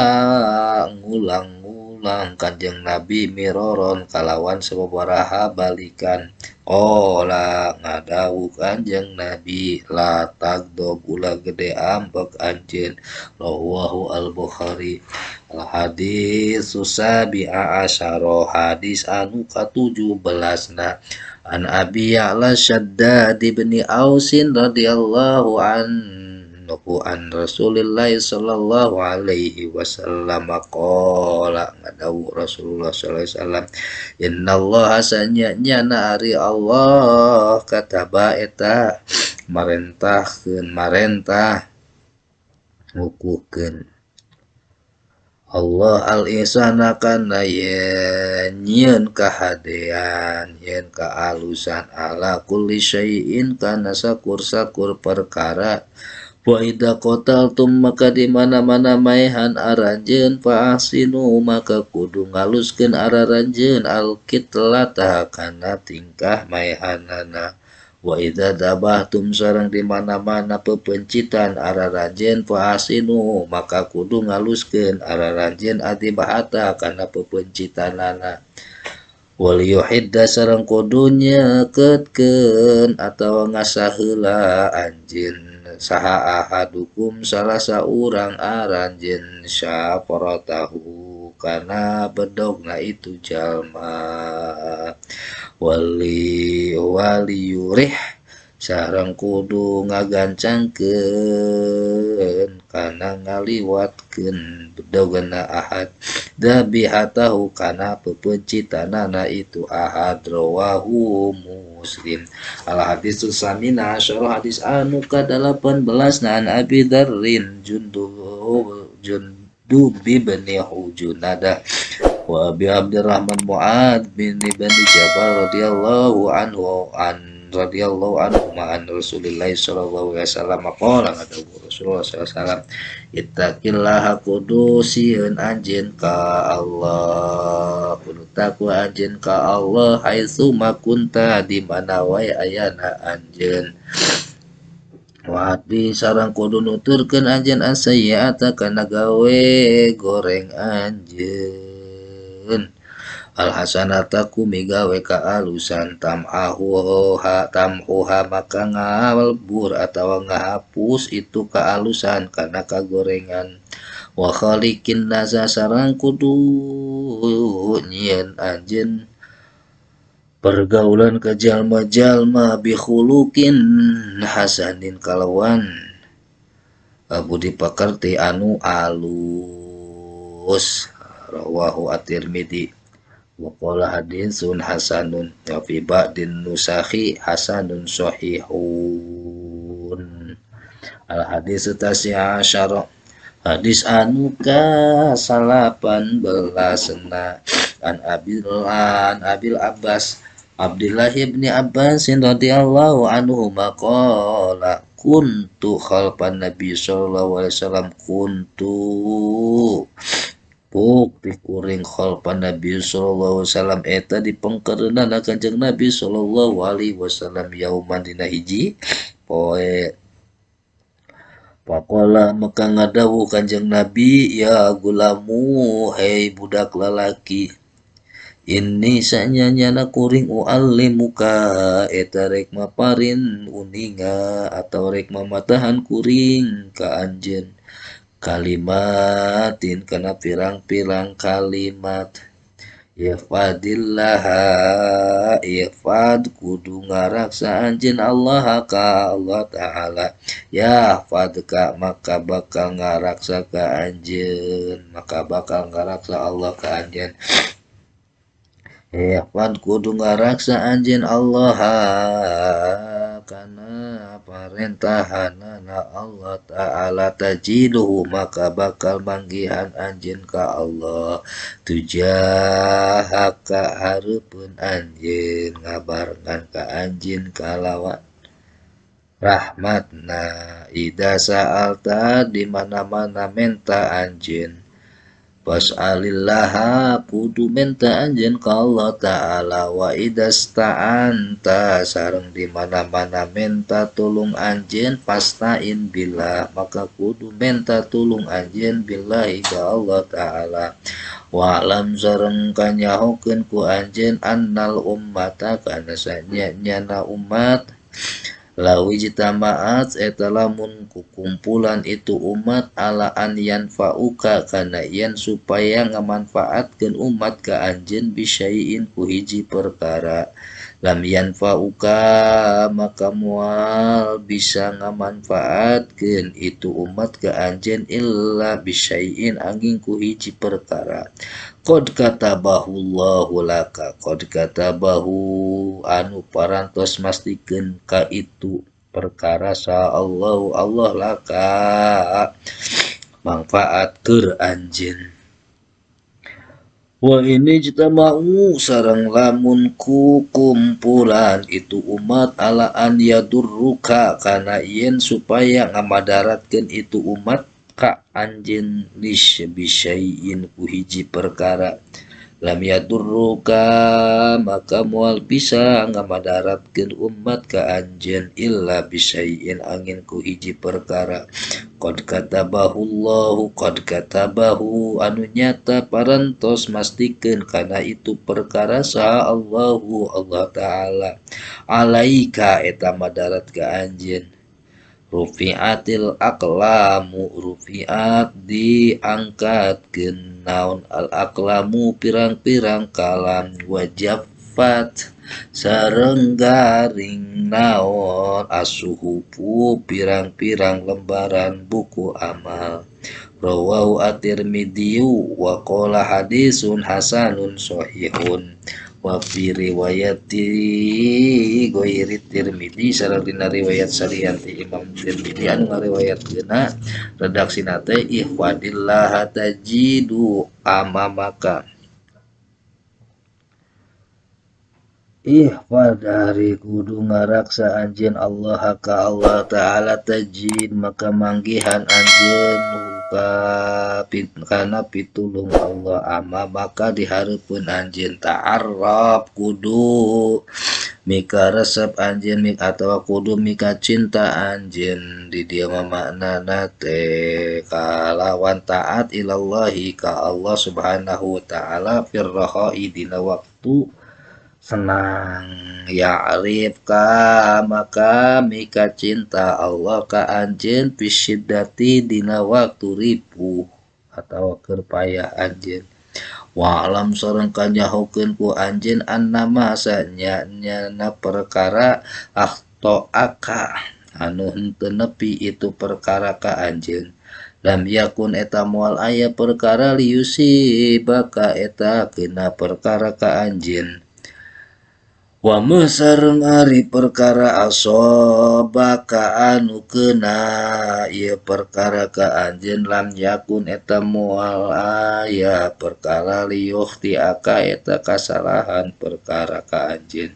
ngulang-ngulang Kanjeng Nabi miroron kalawan sababaraha balikan. Qala ngadawuh Kanjeng Nabi la tagdob ulah gede ambek anjeun. Rawahu Al-Bukhari. Al hadis sabi'a asyara hadis anu ka-17 na. An Abi Ya'la Shaddad bin Ausin radhiyallahu anhu an Rasulillah sallallahu alaihi wasallam qala ngadawuh Rasulullah sallallahu alaihi wasallam innallaha sanyana ari Allah kataba eta marentahkeun marentah ngukuhkeun Allah al-ihsana kana nyieun kahadean nyieun kaalusan ala kulli syai'in kana sakur-sakur perkara. Wa idza qataltum maka di mana-mana maehan aranjeun fa ahsinu maka kudu ngaluskeun araranjeun al-kitlata kana tingkah maehanana. Wa idza dabahtum sareng di mana-mana pepencitan araranjeun fa ahsinu maka kudu ngaluskeun araranjeun adibahata kana pepencitanana. Wal yuhidda sareng kudu nyeketkeun atawa ngasaheula anjeun saha ahadukum salah saurang aranjeun syafaratahu kana bedogna itu jalma. Wali waliyurih sareng kudu ngagancangkeun kana ngaliwatkeun bedogna ahad dabihatahu kana pepencitanana itu ahad. Rawahu Muslim. Al hadisu samina asyara hadis anu ka-18 an Abi Dzarrin Jundub bin Junada wa Abi Abdurrahman Mu'ad bin Bani Jabal radhiyallahu anhu an radhiyallahu anhu ma'an Rasulillah sallallahu alaihi wasallam qala Rasulullah sallallahu alaihi wasallam ittaqillaha kudu sieun anjeun ka Allah kudu takwa anjeun ka Allah haitsu ma kunta di mana wae ayana anjeun. Wa di sareng kudu nuturkeun anjeun asayyi'ata kana gawe goreng anjeun. Al hasanata ku migawe kaalusan tam'ahuha tamhuha maka ngalbur atawa ngahapus itu kaalusan kana kagorengan. Wa khaliqin nasa sareng kudu nyieun anjeun pergaulan ka jalma-jalma bi khuluqin hasanin kalawan budi pekerti anu alus. Rawahu At-Tirmidzi. Wa qala haditsun hasanun wa fi ba'din nusakhi hasanun sahihun. Al hadis tasi'a asyara hadis anu ka 18 an Abil Abbas Abdullah ibn Abbas radhiyallahu anhu maqala kuntu khalfan Nabi sallallahu alaihi wasallam kuntu bukti kuring khalfan Nabi sallallahu alaihi wasallam eta dipengkereunana Kanjeng Nabi sallallahu alaihi wasallam yauman dina hiji poe. Faqala maka ngadawuh Kanjeng Nabi ya gulamu hei budak lalaki inni sanyanyana kuring uallimuka eta rek maparin uninga atau rek mamatahan kuring ka anjeun kalimatin kana pirang-pirang kalimat ihfadillah ihfad kudu ngaraksa anjeun Allah ka Allah Ta'ala yahfadka maka bakal ngaraksa ka anjeun maka bakal ngaraksa Allah ka anjeun. Ihfad kudu ngaraksa anjeun Allah kana parentahanana Allah Ta'ala tajiduhu maka bakal manggihan anjeun ka Allah tujahaka hareupeun anjeun ngabarengan ka anjeun kalawan rahmatna ida sa'alta di mana-mana menta anjeun fas'alillaha kudu menta anjeun ka Allah Ta'ala wa idasta'anta sareng di mana-mana menta tulung anjeun fastain billah maka kudu menta tulung anjeun billahi ka Allah Ta'ala wa alam sareng kanyahokeun ku anjeun annal ummata kana sanyana umat lawi jitama'at eta lamun kukumpulan itu umat ala an yanfa'uka kana yen supaya ngamanfaatkeun umat ka anjeun bisyai'in ku hiji perkara lam yanfa'uka maka moal bisa ngamanfaatkeun itu umat ka anjeun illa bisyai'in angin ku hiji perkara qad katabahu Allahu laka qad katabahu anu parantos mastikeun ka itu perkara sa Allahu Allah laka manfaat keur anjeun. Wa ini jitama'u sareng lamun ku kumpulan itu umat ala an yadurruka kana yen supaya ngamadaratkeun itu umat ka anjeun bisyai'in ku hiji perkara lam yadurruka maka moal bisa ngamadaratkeun umat ka anjeun illa bisyai'in angin ku hiji perkara qad katabahu Allahu qad katabahu anu nyata parantos mastikeun kana itu perkara sa Allahu Allah Ta'ala alaika eta madarat ka anjeun rufi'atil aqlamu rufi'at diangkatkeun naon al aqlamu pirang-pirang kalam wajaffat sareng garing naon asuhupu pirang-pirang lembaran buku amal rawahu at-Tirmidzi wa qala hadisun hasanun sahihun wa fi riwayati ghairi Tirmidzi sareng dina riwayat salian ti Imam Tirmidzi anu ngariwayatkeunna redaksina teh ihfadillah tajidu amamaka ihfadari kudu ngaraksa anjeun Allah ka Allah Ta'ala tajid maka manggihan anjeun kana pitulung Allah ama maka dihareupeun anjeun ta'arraf kudu mika resep anjeun mik atawa kudu mika cinta anjeun di dieu mah maknana teh kalawan taat ilallahi ka Allah Subhanahu wa taala firrakhai dina waktu senang ya'rif ka maka mika cinta Allah ka anjeun fisyiddati dina waktu ripuh atawa keur payah anjeun wa alam sareng kanyahokeun ku anjeun annama sanyana perkara akhto'aka anu henteu nepi itu perkara ka anjeun Lam yakun eta moal aya perkara liyusibaka eta kena perkara ka anjeun. Wa ma sareng ari perkara asobaka anu kena ieu perkara ka anjeun lam yakun eta moal aya perkara liyukhtiaka eta kasalahan perkara ka anjeun.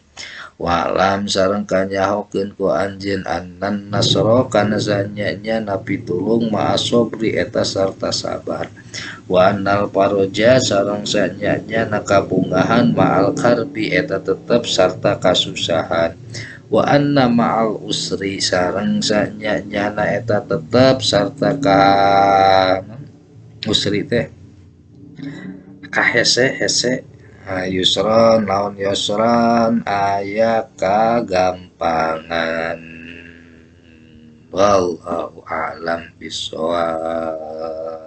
Walam sareng kanyahokeun ku anjeun annan nasra kana sanyanya napi tulung ma'asobri eta sarta sabar. Wa annal paroja sareng sanyanya nakabungahan ma'al karbi eta tetep sarta kasusahan. Wa anna ma'al usri sareng sanyanya na eta tetep sarta ka usri teh kahese hese. Yusron lawan yusron aya kagampangan. Wallahu a'lam bishawab.